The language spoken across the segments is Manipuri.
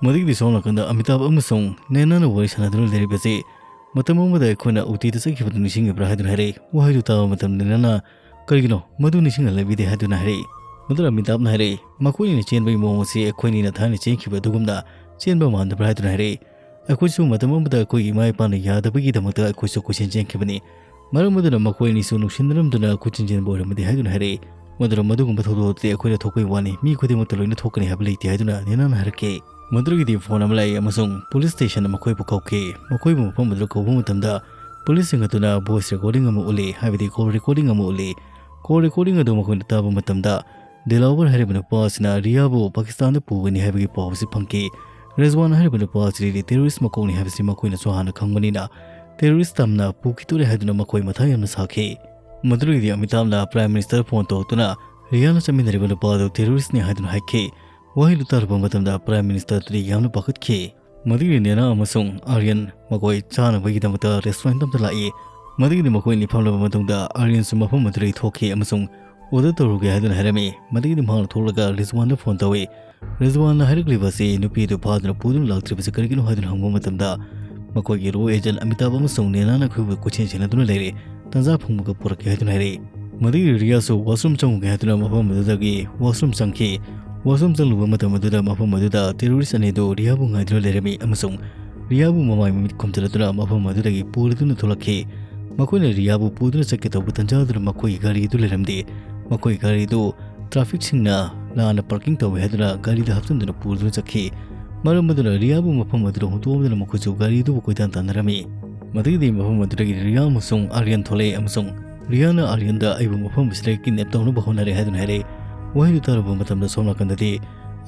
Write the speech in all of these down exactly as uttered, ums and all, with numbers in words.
ꯃꯗꯨꯒꯤꯗꯤ ꯁꯣꯝ ꯅꯥꯀꯟꯗ ꯑꯃꯤꯇꯥꯕ ꯑꯃꯁꯨꯡ ꯅꯦꯅꯥꯅ ꯋꯥꯔꯤ ꯁꯥꯟꯅꯗꯨꯅ ꯂꯩꯔꯤꯕꯁꯤ ꯃꯇꯝ ꯑꯃꯗ ꯑꯩꯈꯣꯏꯅ ꯎꯇꯤꯗ ꯆꯠꯈꯤꯕꯗꯨ ꯅꯤꯡꯁꯤꯡꯉꯤꯕ꯭ꯔꯥ ꯍꯥꯏꯗꯨꯅ ꯍꯥꯏꯔꯛꯏ꯫ ꯋꯥꯍꯩꯗꯨ ꯇꯥꯕ ꯃꯇꯝꯗ ꯅꯦꯅꯥꯅ "ꯀꯔꯤꯒꯤꯅꯣ ꯃꯗꯨ ꯅꯤꯡꯁꯤꯡꯍꯜꯂꯕꯤꯗꯦ?" ꯍꯥꯏꯗꯨꯅ ꯍꯥꯏꯔꯛꯏ꯫ ꯃꯗꯨꯗ ꯑꯃꯤꯇꯥꯕꯅ ꯍꯥꯏꯔꯛꯏ, "ꯃꯈꯣꯏꯅ ꯆꯦꯟꯕꯒꯤ ꯃꯑꯣꯡ ꯑꯁꯤ ꯑꯩꯈꯣꯏꯅꯤꯅ ꯊꯥꯏꯅ ꯆꯦꯟꯈꯤꯕ ꯑꯗꯨꯒꯨꯝꯅ ꯆꯦꯟꯕ ꯃꯥꯟꯗꯕ꯭ꯔꯥ?" ꯍꯥꯏꯗꯨꯅ ꯍꯥꯏꯔꯛꯏ꯫ "ꯑꯩꯈꯣꯏꯁꯨ ꯃꯇꯝ ꯑꯃꯗ ꯑꯩꯈꯣꯏꯒꯤ ꯏꯃꯥ ꯏꯄꯥꯅ ꯌꯥꯗꯕꯒꯤꯗꯃꯛꯇ ꯑꯩꯈꯣꯏꯁꯨ ꯀꯣꯏꯆꯦꯟ ꯆꯦꯟꯈꯤꯕꯅꯤ꯫ ꯃꯔꯝ ꯑꯗꯨꯅ ꯃꯈꯣꯏ ꯑꯅꯤꯁꯨ ꯅꯨꯡꯁꯤꯅꯔꯝꯗꯨꯅ ꯀꯣꯏꯆꯦꯟ ꯆꯦꯟꯕ ꯑꯣꯏꯔꯝꯃꯗꯤ" ꯍꯥꯏꯗꯨꯅ ꯍꯥꯏꯔꯛꯏ꯫ ꯃꯗꯨꯗ "ꯃꯗꯨꯒꯨꯝꯕ ꯊꯧꯗꯣꯛ ꯑꯗꯨꯗꯤ ꯑꯩꯈꯣꯏꯗ ꯊꯣꯛꯄꯒꯤ ꯋꯥꯅꯤ, ꯃꯤ ꯈꯨꯗꯤꯡꯃꯛꯇ ꯂꯣꯏꯅ ꯊꯣꯛꯀꯅꯤ ꯍꯥꯏꯕ ꯂꯩꯇꯦ" ꯍꯥꯏꯗꯨꯅ ꯅꯦꯅꯥꯅ ꯍꯥꯏꯔꯛꯈꯤ꯫ ꯃꯗꯨꯗꯒꯤꯗꯤ ꯐꯣꯟ ꯑꯃ ꯂꯥꯛꯏ ꯑꯃꯁꯨꯡ ꯄꯨꯂꯤꯁ ꯁ꯭ꯇꯦꯁꯟꯗ ꯃꯈꯣꯏꯕꯨ ꯀꯧꯈꯤ꯫ ꯃꯈꯣꯏꯕꯨ ꯃꯐꯝ ꯑꯗꯨꯗ ꯀꯧꯕ ꯃꯇꯝꯗ ꯄꯨꯂꯤꯁꯁꯤꯡ ꯑꯗꯨꯅ ꯚꯣꯏꯁ ꯔꯦꯀꯣꯔꯗꯤꯡ ꯑꯃ ꯎꯠꯂꯤ, ꯍꯥꯏꯕꯗꯤ ꯀꯣꯜ ꯔꯦꯀꯣꯔꯗꯤꯡ ꯑꯃ ꯎꯠꯂꯤ꯫ ꯀꯣꯜ ꯔꯦꯀꯣꯔꯗꯤꯡ ꯑꯗꯨ ꯃꯈꯣꯏꯅ ꯇꯥꯕ ꯃꯇꯝꯗ ꯗꯤꯂꯥꯋꯔ ꯍꯥꯏꯔꯤꯕ ꯅꯨꯄꯥ ꯑꯁꯤꯅ ꯔꯤꯌꯥꯕꯨ ꯄꯥꯀꯤꯁꯇꯥꯟꯗ ꯄꯨꯒꯅꯤ ꯍꯥꯏꯕꯒꯤ ꯄꯥꯎ ꯑꯁꯤ ꯐꯪꯈꯤ꯫ ꯔꯤꯖꯋꯥꯟ ꯍꯥꯏꯔꯤꯕ ꯅꯨꯄꯥ ꯑꯁꯤꯗꯤ ꯇꯦꯔꯣꯔꯤꯁ ꯃꯀꯣꯛꯅꯤ ꯍꯥꯏꯕꯁꯤ ꯃꯈꯣꯏꯅꯁꯨ ꯍꯥꯟꯅ ꯈꯪꯕꯅꯤꯅ ꯇꯦꯔꯣꯔꯤꯁ ꯇꯝꯅ ꯄꯨꯈꯤꯗꯣꯔꯦ ꯍꯥꯏꯗꯨꯅ ꯃꯈꯣꯏ ꯃꯊꯥ ꯌꯥꯝꯅ ꯁꯥꯈꯤ꯫ ꯃꯗꯨꯗꯒꯤꯗꯤ ꯑꯃꯤꯇꯥꯕꯅ ꯄ꯭ꯔꯥꯏꯝ ꯃꯤꯅꯤꯁꯇꯔ ꯐꯣꯟ ꯇꯧꯔꯛꯇꯨꯅ ꯔꯤꯌꯥꯅ ꯆꯠꯃꯤꯟꯅꯔꯤꯕ ꯅꯨꯄꯥ ꯑꯗꯨ ꯇꯦꯔꯣꯔꯤꯁ꯭ꯠꯅꯤ ꯍꯥꯏꯗꯨꯅ ꯍꯥꯏꯈꯤ꯫ ꯋꯥꯍꯩꯗꯨ ꯇꯥꯔꯨꯕ ꯃꯇꯝꯗ ꯄ꯭ꯔꯥꯏꯝ ꯃꯤꯅꯤꯁꯇꯔ ꯑꯗꯨꯗꯤ ꯌꯥꯝꯅ ꯄꯥꯈꯠꯈꯤ꯫ ꯃꯗꯨꯒꯤ ꯅꯦꯅꯥ ꯑꯃꯁꯨꯡ ꯑꯥꯔꯌꯟ ꯃꯈꯣꯏ ꯆꯥꯅꯕꯒꯤꯗꯃꯛꯇ ꯔꯦꯁꯇꯨꯔꯦꯟꯠ ꯑꯃꯗ ꯂꯥꯛꯏ꯫ ꯃꯗꯨꯒꯤꯗꯤ ꯃꯈꯣꯏ ꯑꯅꯤ ꯐꯝꯂꯕ ꯃꯇꯨꯡꯗ ꯑꯥꯔꯌꯟꯁꯨ ꯃꯐꯝ ꯑꯗꯨꯗꯒꯤ ꯊꯣꯛꯈꯤ ꯑꯃꯁꯨꯡ ꯑꯣꯔꯗꯔ ꯇꯧꯔꯨꯒꯦ ꯍꯥꯏꯗꯨꯅ ꯍꯥꯏꯔꯝꯃꯤ꯫ ꯃꯗꯨꯒꯤꯗꯤ ꯃꯍꯥꯛꯅ ꯊꯣꯛꯂꯒ ꯔꯤꯖꯋꯥꯟꯗ ꯐꯣꯟ ꯇꯧꯏ꯫ ꯔꯤꯖꯋꯥꯟꯅ ꯍꯥꯏꯔꯛꯂꯤꯕ ꯑꯁꯤ ꯅꯨꯄꯤ ꯑꯗꯨ ꯐꯥꯗꯨꯅ ꯄꯨꯗꯨꯅ ꯂꯥꯛꯇ꯭ꯔꯤꯕꯁꯤ ꯀꯔꯤꯒꯤꯅꯣ ꯍꯥꯏꯗꯨꯅ ꯍꯪꯕ ꯃꯇꯝꯗ ꯃꯈꯣꯏꯒꯤ ꯔꯣ ꯑꯦꯖꯦꯟꯠ ꯑꯃꯤꯇꯥꯕ ꯑꯃꯁꯨꯡ ꯅꯦꯅꯥꯅ ꯑꯩꯈꯣꯏꯕꯨ ꯀꯣꯏꯁꯦꯟ ꯁꯦꯟꯅꯗꯨꯅ ꯂꯩꯔꯦ, ꯇꯥꯟꯖꯥ ꯐꯪꯕꯒ ꯄꯨꯔꯛꯀꯦ ꯍꯥꯏꯗꯨꯅ ꯍꯥꯏꯔꯛꯏ꯫ ꯃꯗꯨꯒꯤ ꯔꯤꯌꯥꯁꯨ ꯋꯥꯁꯔꯨꯝ ꯆꯪꯉꯨꯒꯦ ꯍꯥꯏꯗꯨꯅ ꯃꯐꯝ ꯑꯗꯨꯗꯒꯤ ꯋꯥꯁꯔꯨꯝ ꯆꯪꯈꯤ꯫ ꯋꯥꯁꯔꯨꯝ ꯆꯪꯂꯨꯕ ꯃꯇꯝ ꯑꯗꯨꯗ ꯃꯐꯝ ꯑꯗꯨꯗ ꯇꯦꯔꯣꯔꯤꯁ꯭ꯠ ꯑꯅꯤꯗꯨ ꯔꯤꯌꯥꯕꯨ ꯉꯥꯏꯗꯨꯅ ꯂꯩꯔꯝꯃꯤ ꯑꯃꯁꯨꯡ ꯔꯤꯌꯥꯕꯨ ꯃꯃꯥꯏ ꯃꯃꯤꯠ ꯈꯨꯝꯖꯤꯜꯂꯗꯨꯅ ꯃꯐꯝ ꯑꯗꯨꯗꯒꯤ ꯄꯨꯔꯗꯨꯅ ꯊꯣꯛꯂꯛꯈꯤ꯫ ꯃꯈꯣꯏꯅ ꯔꯤꯌꯥꯕꯨ ꯄꯨꯗꯨꯅ ꯆꯠꯀꯦ ꯇꯧꯕ ꯇꯥꯟꯖꯥ ꯑꯗꯨꯗ ꯃꯈꯣꯏꯒꯤ ꯒꯥꯔꯤ ꯑꯗꯨ ꯂꯩꯔꯝꯗꯦ꯫ ꯃꯈꯣꯏ ꯒꯥꯔꯤ ꯑꯗꯨ ꯇ꯭ꯔꯥꯐꯤꯛꯁꯤꯡꯅ ꯂꯥꯟꯅ ꯄꯥꯔꯀꯤꯡ ꯇꯧꯏ ꯍꯥꯏꯗꯨꯅ ꯒꯥꯔꯤꯗ ꯍꯥꯞꯆꯤꯟꯗꯨꯅ ꯄꯨꯗꯨꯅ ꯆꯠꯈꯤ꯫ ꯃꯔꯝ ꯑꯗꯨꯅ ꯔꯤꯌꯥꯕꯨ ꯃꯐꯝ ꯑꯗꯨꯗ ꯍꯨꯟꯗꯣꯛꯂꯝꯗꯨꯅ ꯃꯈꯣꯏꯁꯨ ꯒꯥꯔꯤ ꯑꯗꯨꯕꯨ ꯀꯣꯏꯇꯥꯟ ꯇꯥꯟꯅꯔꯝꯃꯤ꯫ ꯃꯗꯨꯒꯤꯗꯤ ꯃꯐꯝ ꯑꯗꯨꯗꯒꯤ ꯔꯤꯌꯥ ꯑꯃꯁꯨꯡ ꯑꯥꯔꯌꯟ ꯊꯣꯛꯂꯛꯏ ꯑꯃꯁꯨꯡ ꯔꯤꯌꯥꯅ ꯑꯥꯔꯌꯟꯗ "ꯑꯩꯕꯨ ꯃꯐꯝ ꯑꯁꯤꯗꯒꯤ ꯀꯤꯗꯅꯦꯞ ꯇꯧꯅꯕ ꯍꯣꯠꯅꯔꯦ" ꯍꯥꯏꯗꯨꯅ ꯍꯥꯏꯔꯛꯏ꯫ ꯋꯥꯍꯩꯗꯨ ꯇꯥꯔꯨꯕ ꯃꯇꯝꯗ ꯁꯣꯝ ꯅꯥꯀꯟꯗꯗꯤ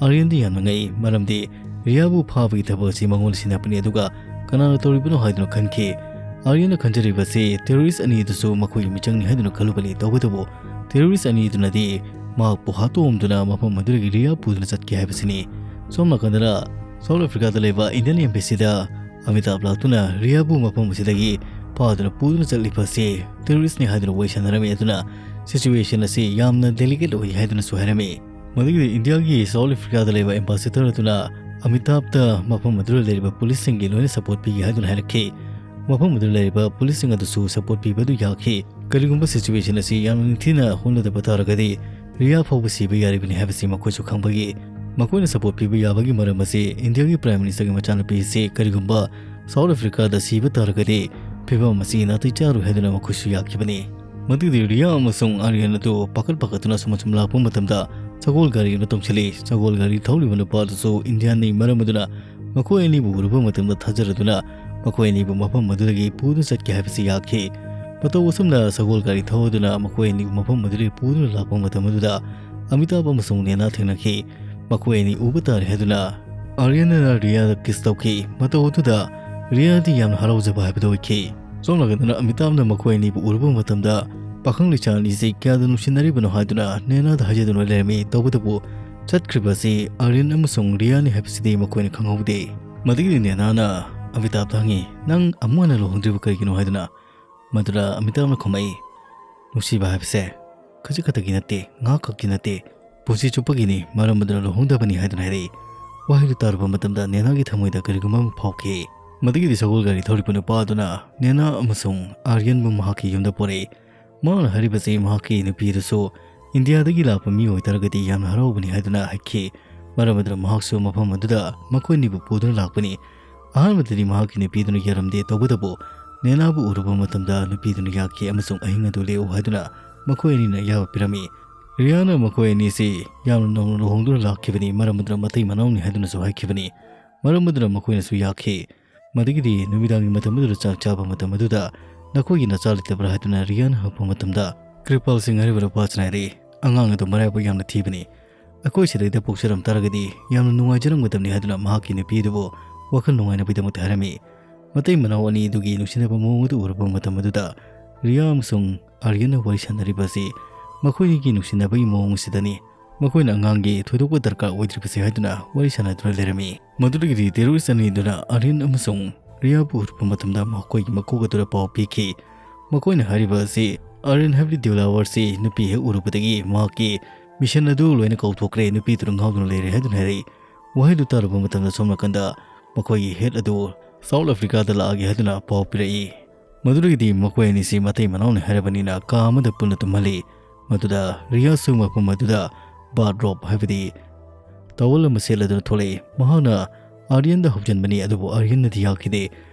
ꯑꯥꯔꯌꯟꯗꯤ ꯌꯥꯝꯅ ꯉꯛꯏ, ꯃꯔꯝꯗꯤ ꯔꯤꯌꯥꯕꯨ ꯐꯥꯕꯒꯤ ꯊꯕꯛ ꯑꯁꯤ ꯃꯉꯣꯟꯗ ꯁꯤꯟꯅꯕꯅꯤ, ꯑꯗꯨꯒ ꯀꯅꯥꯅ ꯇꯧꯔꯤꯕꯅꯣ ꯍꯥꯏꯗꯨꯅ ꯈꯟꯈꯤ꯫ ꯑꯥꯔꯌꯟꯅ ꯈꯟꯖꯔꯤꯕꯁꯤ ꯇꯦꯔꯣꯔꯤꯁ꯭ꯠ ꯑꯅꯤ ꯑꯗꯨꯁꯨ ꯃꯈꯣꯏꯒꯤ ꯃꯤꯆꯪꯅꯤ ꯍꯥꯏꯗꯨꯅ ꯈꯜꯂꯨꯕꯅꯤ꯫ ꯇꯧꯕꯇꯕꯨ ꯇꯦꯔꯣꯔꯤꯁ꯭ꯠ ꯑꯅꯤ ꯑꯗꯨꯅꯗꯤ ꯃꯍꯥꯛꯄꯨ ꯍꯥꯠꯇꯣꯛꯑꯝꯗꯨꯅ ꯃꯐꯝ ꯑꯗꯨꯗꯒꯤ ꯔꯤꯌꯥ ꯄꯨꯗꯨꯅ ꯆꯠꯈꯤ ꯍꯥꯏꯕꯁꯤꯅꯤ꯫ ꯁꯣꯝ ꯅꯥꯀꯟꯗꯅ ꯁꯥꯎꯠ ꯑꯐ꯭ꯔꯤꯀꯥꯗ ꯂꯩꯕ ꯏꯟꯗꯤꯌꯟ ꯑꯦꯝꯕꯦꯁꯤꯗ ꯑꯃꯤꯇꯥꯕ ꯂꯥꯛꯇꯨꯅ ꯔꯤꯌꯥꯕꯨ ꯃꯐꯝ ꯑꯁꯤꯗꯒꯤ ꯐꯥꯗꯨꯅ ꯄꯨꯗꯨꯅ ꯆꯠꯂꯤꯕ ꯑꯁꯤ ꯇꯦꯔꯣꯔꯤꯁ꯭ꯠꯅꯤ ꯍꯥꯏꯗꯨꯅ ꯋꯥꯔꯤ ꯁꯥꯟꯅꯔꯝꯃꯤ꯫ ꯑꯗꯨꯅ ꯁꯤꯆꯨꯋꯦꯁꯟ ꯑꯁꯤ ꯌꯥꯝꯅ ꯗꯦꯂꯤꯀꯦꯠ ꯑꯣꯏ ꯍꯥꯏꯗꯨꯅꯁꯨ ꯍꯥꯏꯔꯝꯃꯤ꯫ ꯃꯗꯨꯒꯤꯗꯤ ꯏꯟꯗꯤꯌꯥꯒꯤ ꯁꯥꯎꯠ ꯑꯐ꯭ꯔꯤꯀꯥꯗ ꯂꯩꯕ ꯑꯦꯝꯕꯥꯁꯦꯗꯔ ꯑꯗꯨꯅ ꯑꯃꯤꯇꯥꯕꯇ ꯃꯐꯝ ꯑꯗꯨꯗ ꯂꯩꯔꯤꯕ ꯄꯨꯂꯤꯁꯁꯤꯡꯒꯤ ꯂꯣꯏꯅ ꯁꯄꯣꯔꯠ ꯄꯤꯒꯦ ꯍꯥꯏꯗꯨꯅ ꯍꯥꯏꯔꯛꯈꯤ꯫ ꯃꯐꯝ ꯑꯗꯨꯗ ꯂꯩꯔꯤꯕ ꯄꯨꯂꯤꯁꯁꯤꯡ ꯑꯗꯨꯁꯨ ꯁꯄꯣꯔꯠ ꯄꯤꯕ ꯑꯗꯨ ꯌꯥꯈꯤ꯫ ꯀꯔꯤꯒꯨꯝꯕ ꯁꯤꯆꯨꯋꯦꯁꯟ ꯑꯁꯤ ꯌꯥꯝꯅ ꯅꯤꯡꯊꯤꯅ ꯍꯣꯠꯅꯗꯕ ꯇꯥꯔꯒꯗꯤ ꯔꯤꯌꯥ ꯐꯥꯎꯕ ꯁꯤꯕ ꯌꯥꯔꯤꯕꯅꯤ ꯍꯥꯏꯕꯁꯤ ꯃꯈꯣꯏꯁꯨ ꯈꯪꯕꯒꯤ꯫ ꯃꯈꯣꯏꯅ ꯁꯄꯣꯔꯠ ꯄꯤꯕ ꯌꯥꯕꯒꯤ ꯃꯔꯝ ꯑꯁꯤ ꯏꯟꯗꯤꯌꯥꯒꯤ ꯄ꯭ꯔꯥꯏꯝ ꯃꯤꯅꯤꯁꯇꯔꯒꯤ ꯃꯆꯥꯅꯨꯄꯤ ꯑꯁꯤ ꯀꯔꯤꯒꯨꯝꯕ ꯁꯥꯎꯠ ꯑꯐ꯭ꯔꯤꯀꯥꯗ ꯁꯤꯕ ꯇꯥꯔꯒꯗꯤ ꯐꯤꯕꯝ ꯑꯁꯤ ꯅꯥꯇꯩ ꯆꯥꯔꯣꯏ ꯍꯥꯏꯗꯨꯅ ꯃꯈꯣꯏꯁꯨ ꯌꯥꯈꯤꯕꯅꯤ꯫ ꯃꯗꯨꯗꯤ ꯔꯤꯌꯥ ꯑꯃꯁꯨꯡ ꯑꯥꯔꯌꯟ ꯑꯗꯨ ꯄꯥꯈꯠ ꯄꯥꯈꯠꯇꯨꯅ ꯑꯁꯨꯝ ꯑꯁꯨꯝ ꯂꯥꯛꯄ ꯃꯇꯝꯗ ꯁꯒꯣꯜ ꯒꯥꯔꯤ ꯑꯃ ꯇꯣꯡꯁꯤꯜꯂꯤ꯫ ꯁꯒꯣꯜ ꯒꯥꯔꯤ ꯊꯧꯔꯤꯕ ꯅꯨꯄꯥ ꯑꯗꯨꯁꯨ ꯏꯟꯗꯤꯌꯥꯟꯅꯤ ꯃꯔꯝ ꯑꯗꯨꯅ ꯃꯈꯣꯏ ꯑꯅꯤꯕꯨ ꯎꯔꯨꯕ ꯃꯇꯝꯗ ꯊꯥꯖꯔꯗꯨꯅ ꯃꯈꯣꯏ ꯑꯅꯤꯕꯨ ꯃꯐꯝ ꯑꯗꯨꯗꯒꯤ ꯄꯨꯗꯨꯅ ꯆꯠꯀꯦ ꯍꯥꯏꯕꯁꯤ ꯌꯥꯈꯤ꯫ ꯃꯇꯧ ꯑꯁꯨꯝꯅ ꯁꯒꯣꯜ ꯒꯥꯔꯤ ꯊꯧꯗꯨꯅ ꯃꯈꯣꯏ ꯑꯅꯤꯕꯨ ꯃꯐꯝ ꯑꯗꯨꯗꯒꯤ ꯄꯨꯗꯨꯅ ꯂꯥꯛꯄ ꯃꯇꯝ ꯑꯗꯨꯗ ꯑꯃꯤꯇꯥꯕ ꯑꯃꯁꯨꯡ ꯅꯦꯅꯥ ꯊꯦꯡꯅꯈꯤ꯫ ꯃꯈꯣꯏ ꯑꯅꯤ ꯎꯕ ꯇꯥꯔꯦ ꯍꯥꯏꯗꯨꯅ ꯑꯥꯔꯌꯟꯅ ꯔꯤꯌꯥꯗ ꯀꯤꯁ ꯇꯧꯈꯤ꯫ ꯃꯇꯧ ꯑꯗꯨꯗ ꯔꯤꯌꯥꯗꯤ ꯌꯥꯝꯅ ꯍꯔꯥꯎꯖꯕ ꯍꯥꯏꯕꯗꯨ ꯑꯣꯏꯈꯤ꯫ ꯁꯣꯝ ꯅꯥꯀꯟꯗꯅ ꯑꯃꯤꯇꯥꯕꯅ ꯃꯈꯣꯏ ꯑꯅꯤꯕꯨ ꯎꯔꯨꯕ ꯃꯇꯝꯗ ꯄꯥꯈꯪ ꯂꯩꯁꯥ ꯑꯅꯤꯁꯤ ꯀꯌꯥꯗ ꯅꯨꯡꯁꯤꯅꯔꯤꯕꯅꯣ ꯍꯥꯏꯗꯨꯅ ꯅꯦꯅꯥꯗ ꯍꯥꯏꯖꯗꯨꯅ ꯂꯩꯔꯝꯃꯤ꯫ ꯇꯧꯕꯇꯕꯨ ꯆꯠꯈ꯭ꯔꯤꯕ ꯑꯁꯤ ꯑꯥꯔꯌꯟ ꯑꯃꯁꯨꯡ ꯔꯤꯌꯥꯅꯤ ꯍꯥꯏꯕꯁꯤꯗꯤ ꯃꯈꯣꯏꯅ ꯈꯪꯍꯧꯗꯦ꯫ ꯃꯗꯨꯒꯤꯗꯤ ꯅꯦꯅꯥꯅ ꯑꯃꯤꯇꯥꯕꯗ ꯍꯪꯉꯤ, "ꯅꯪ ꯑꯃꯨꯛ ꯍꯟꯅ ꯂꯨꯍꯣꯡꯗ꯭ꯔꯤꯕ ꯀꯔꯤꯒꯤꯅꯣ?" ꯍꯥꯏꯗꯨꯅ꯫ ꯃꯗꯨꯗ ꯑꯃꯤꯇꯥꯕꯅ ꯈꯨꯝꯃꯛꯏ, "ꯅꯨꯡꯁꯤꯕ ꯍꯥꯏꯕꯁꯦ ꯈꯖꯤꯛ ꯈꯛꯇꯒꯤ ꯅꯠꯇꯦ, ꯉꯥꯏꯍꯥꯛ ꯈꯛꯀꯤ ꯅꯠꯇꯦ, ꯄꯨꯟꯁꯤ ꯆꯨꯞꯄꯒꯤꯅꯤ, ꯃꯔꯝ ꯑꯗꯨꯅ ꯂꯨꯍꯣꯡꯗꯕꯅꯤ" ꯍꯥꯏꯗꯨꯅ ꯍꯥꯏꯔꯛꯏ꯫ ꯋꯥꯍꯩꯗꯨ ꯇꯥꯔꯨꯕ ꯃꯇꯝꯗ ꯅꯦꯅꯥꯒꯤ ꯊꯃꯣꯏꯗ ꯀꯔꯤꯒꯨꯝꯕ ꯑꯃ ꯐꯥꯎꯈꯤ꯫ ꯃꯗꯨꯒꯤꯗꯤ ꯁꯒꯣꯜ ꯒꯥꯔꯤ ꯊꯧꯔꯤꯕ ꯅꯨꯄꯥ ꯑꯗꯨꯅ ꯅꯦꯅꯥ ꯑꯃꯁꯨꯡ ꯑꯥꯔꯌꯟꯕꯨ ꯃꯍꯥꯛꯀꯤ ꯌꯨꯝꯗ ꯄꯨꯔꯛꯏ꯫ ꯃꯍꯥꯛꯅ ꯍꯥꯏꯔꯤꯕꯁꯤ ꯃꯍꯥꯛꯀꯤ ꯅꯨꯄꯤ ꯑꯗꯨꯁꯨ ꯏꯟꯗꯤꯌꯥꯗꯒꯤ ꯂꯥꯛꯄ ꯃꯤ ꯑꯣꯏꯇꯥꯔꯒꯗꯤ ꯌꯥꯝꯅ ꯍꯔꯥꯎꯕꯅꯤ ꯍꯥꯏꯗꯨꯅ ꯍꯥꯏꯈꯤ꯫ ꯃꯔꯝ ꯑꯗꯨꯅ ꯃꯍꯥꯛꯁꯨ ꯃꯐꯝ ꯑꯗꯨꯗ ꯃꯈꯣꯏ ꯑꯅꯤꯕꯨ ꯄꯨꯗꯨꯅ ꯂꯥꯛꯄꯅꯤ꯫ ꯑꯍꯥꯟꯕꯗꯗꯤ ꯃꯍꯥꯛꯀꯤ ꯅꯨꯄꯤꯗꯨꯅ ꯌꯥꯔꯝꯗꯦ, ꯇꯧꯕꯇꯕꯨ ꯅꯦꯅꯥꯕꯨ ꯎꯔꯨꯕ ꯃꯇꯝꯗ ꯅꯨꯄꯤꯗꯨꯅ ꯌꯥꯈꯤ ꯑꯃꯁꯨꯡ ꯑꯍꯤꯡ ꯑꯗꯨ ꯂꯦꯛꯎ ꯍꯥꯏꯗꯨꯅ ꯃꯈꯣꯏ ꯑꯅꯤꯅ ꯑꯌꯥꯕ ꯄꯤꯔꯝꯃꯤ꯫ ꯔꯤꯌꯥꯅ ꯃꯈꯣꯏ ꯑꯅꯤꯁꯤ ꯌꯥꯝꯅ ꯅꯧꯅ ꯂꯨꯍꯣꯡꯗꯨꯅ ꯂꯥꯛꯈꯤꯕꯅꯤ, ꯃꯔꯝ ꯑꯗꯨꯅ ꯃꯇꯩ ꯃꯅꯥꯎꯅꯤ ꯍꯥꯏꯗꯨꯅꯁꯨ ꯍꯥꯏꯈꯤꯕꯅꯤ꯫ ꯃꯔꯝ ꯑꯗꯨꯅ ꯃꯈꯣꯏꯅꯁꯨ ꯌꯥꯈꯤ꯫ ꯃꯗꯨꯒꯤꯗꯤ ꯅꯨꯃꯤꯗꯥꯡꯒꯤ ꯃꯇꯝ ꯑꯗꯨꯗ ꯆꯥꯛ ꯆꯥꯕ ꯃꯇꯝ ꯑꯗꯨꯗ ꯅꯈꯣꯏꯒꯤ ꯅꯆꯥ ꯂꯩꯇꯕ꯭ꯔꯥ ꯍꯥꯏꯗꯨꯅ ꯔꯤꯌꯥꯅ ꯍꯪꯉꯛꯄ ꯃꯇꯝꯗ ꯀ꯭ꯔꯤꯄꯥꯜ ꯁꯤꯡ ꯍꯥꯏꯔꯤꯕ ꯅꯨꯄꯥꯁꯤꯅ ꯍꯥꯏꯔꯛꯏ, "ꯑꯉꯥꯡ ꯑꯗꯨ ꯃꯔꯥꯏꯕꯛ ꯌꯥꯝꯅ ꯊꯤꯕꯅꯤ꯫ ꯑꯩꯈꯣꯏ ꯁꯤꯗꯩꯗ ꯄꯣꯛꯆꯔꯝ ꯇꯥꯔꯒꯗꯤ ꯌꯥꯝꯅ ꯅꯨꯡꯉꯥꯏꯖꯔꯝꯒꯗꯕꯅꯤ" ꯍꯥꯏꯗꯨꯅ ꯃꯍꯥꯛꯀꯤ ꯅꯨꯄꯤ ꯑꯗꯨꯕꯨ ꯋꯥꯈꯜ ꯅꯨꯡꯉꯥꯏꯅꯕꯒꯤꯗꯃꯛꯇ ꯍꯥꯏꯔꯝꯃꯤ꯫ ꯃꯇꯩ ꯃꯅꯥꯎ ꯑꯅꯤ ꯑꯗꯨꯒꯤ ꯅꯨꯡꯁꯤꯅꯕ ꯃꯑꯣꯡ ꯑꯗꯨ ꯎꯔꯨꯕ ꯃꯇꯝ ꯑꯗꯨꯗ ꯔꯤꯌꯥ ꯑꯃꯁꯨꯡ ꯑꯥꯔꯌꯟꯅ ꯋꯥꯔꯤ ꯁꯥꯟꯅꯔꯤꯕ ꯑꯁꯤ ꯃꯈꯣꯏ ꯑꯅꯤꯒꯤ ꯅꯨꯡꯁꯤꯅꯕꯒꯤ ꯃꯑꯣꯡ ꯑꯁꯤꯗꯅꯤ꯫ ꯃꯈꯣꯏꯅ ꯑꯉꯥꯡꯒꯤ ꯊꯣꯏꯗꯣꯛꯄ ꯗꯔꯀꯥꯔ ꯑꯣꯏꯗ꯭ꯔꯤꯕꯁꯦ ꯍꯥꯏꯗꯨꯅ ꯋꯥꯔꯤ ꯁꯥꯟꯅꯗꯨꯅ ꯂꯩꯔꯝꯃꯤ꯫ ꯃꯗꯨꯗꯒꯤꯗꯤ ꯇꯦꯔꯣꯔꯤꯁ ꯑꯅꯤꯗꯨꯅ ꯑꯥꯔꯌꯟ ꯑꯃꯁꯨꯡ ꯔꯤꯌꯥꯕꯨ ꯎꯔꯨꯕ ꯃꯇꯝꯗ ꯃꯈꯣꯏꯒꯤ ꯃꯀꯣꯛ ꯑꯗꯨꯗ ꯄꯥꯎ ꯄꯤꯈꯤ꯫ ꯃꯈꯣꯏꯅ ꯍꯥꯏꯔꯤꯕ ꯑꯁꯤ ꯑꯥꯔꯌꯟ ꯍꯥꯏꯕꯗꯤ ꯗꯤꯂꯥꯋꯔꯁꯤ ꯅꯨꯄꯤ ꯍꯦꯛ ꯎꯔꯨꯕꯗꯒꯤ ꯃꯍꯥꯛꯀꯤ ꯃꯤꯁꯟ ꯑꯗꯨ ꯂꯣꯏꯅ ꯀꯥꯎꯊꯣꯛꯈ꯭ꯔꯦ, ꯅꯨꯄꯤꯗꯨꯅ ꯉꯥꯎꯗꯨꯅ ꯂꯩꯔꯦ ꯍꯥꯏꯗꯨꯅ ꯍꯥꯏꯔꯛꯏ꯫ ꯋꯥꯍꯩꯗꯨ ꯇꯥꯔꯨꯕ ꯃꯇꯝꯗ ꯁꯣꯝ ꯅꯥꯀꯟꯗ ꯃꯈꯣꯏꯒꯤ head ꯑꯗꯨ South Africaꯗ ꯂꯥꯛꯑꯒꯦ ꯍꯥꯏꯗꯨꯅ ꯄꯥꯎ ꯄꯤꯔꯛꯏ꯫ ꯃꯗꯨꯗꯒꯤꯗꯤ ꯃꯈꯣꯏ ꯑꯅꯤꯁꯤ ꯃꯇꯩ ꯃꯅꯥꯎꯅꯤ ꯍꯥꯏꯔꯕꯅꯤꯅ ꯀꯥ ꯑꯃꯗ ꯄꯨꯟꯅ ꯇꯨꯝꯍꯜꯂꯤ꯫ ꯃꯗꯨꯗ ꯔꯤꯌꯥꯁꯨ ꯃꯐꯝ ꯑꯗꯨꯗ bathrobe ꯍꯥꯏꯕꯗꯤ towel ꯑꯃ ꯁꯦꯠꯂꯗꯨꯅ ꯊꯣꯛꯂꯛꯏ꯫ ꯃꯍꯥꯛꯅ ꯑꯥꯔꯌꯟꯗ ꯍꯧꯖꯤꯟꯕꯅꯤ, ꯑꯗꯨꯕꯨ ꯑꯥꯔꯌꯟꯅꯗꯤ ꯌꯥꯈꯤꯗꯦ꯫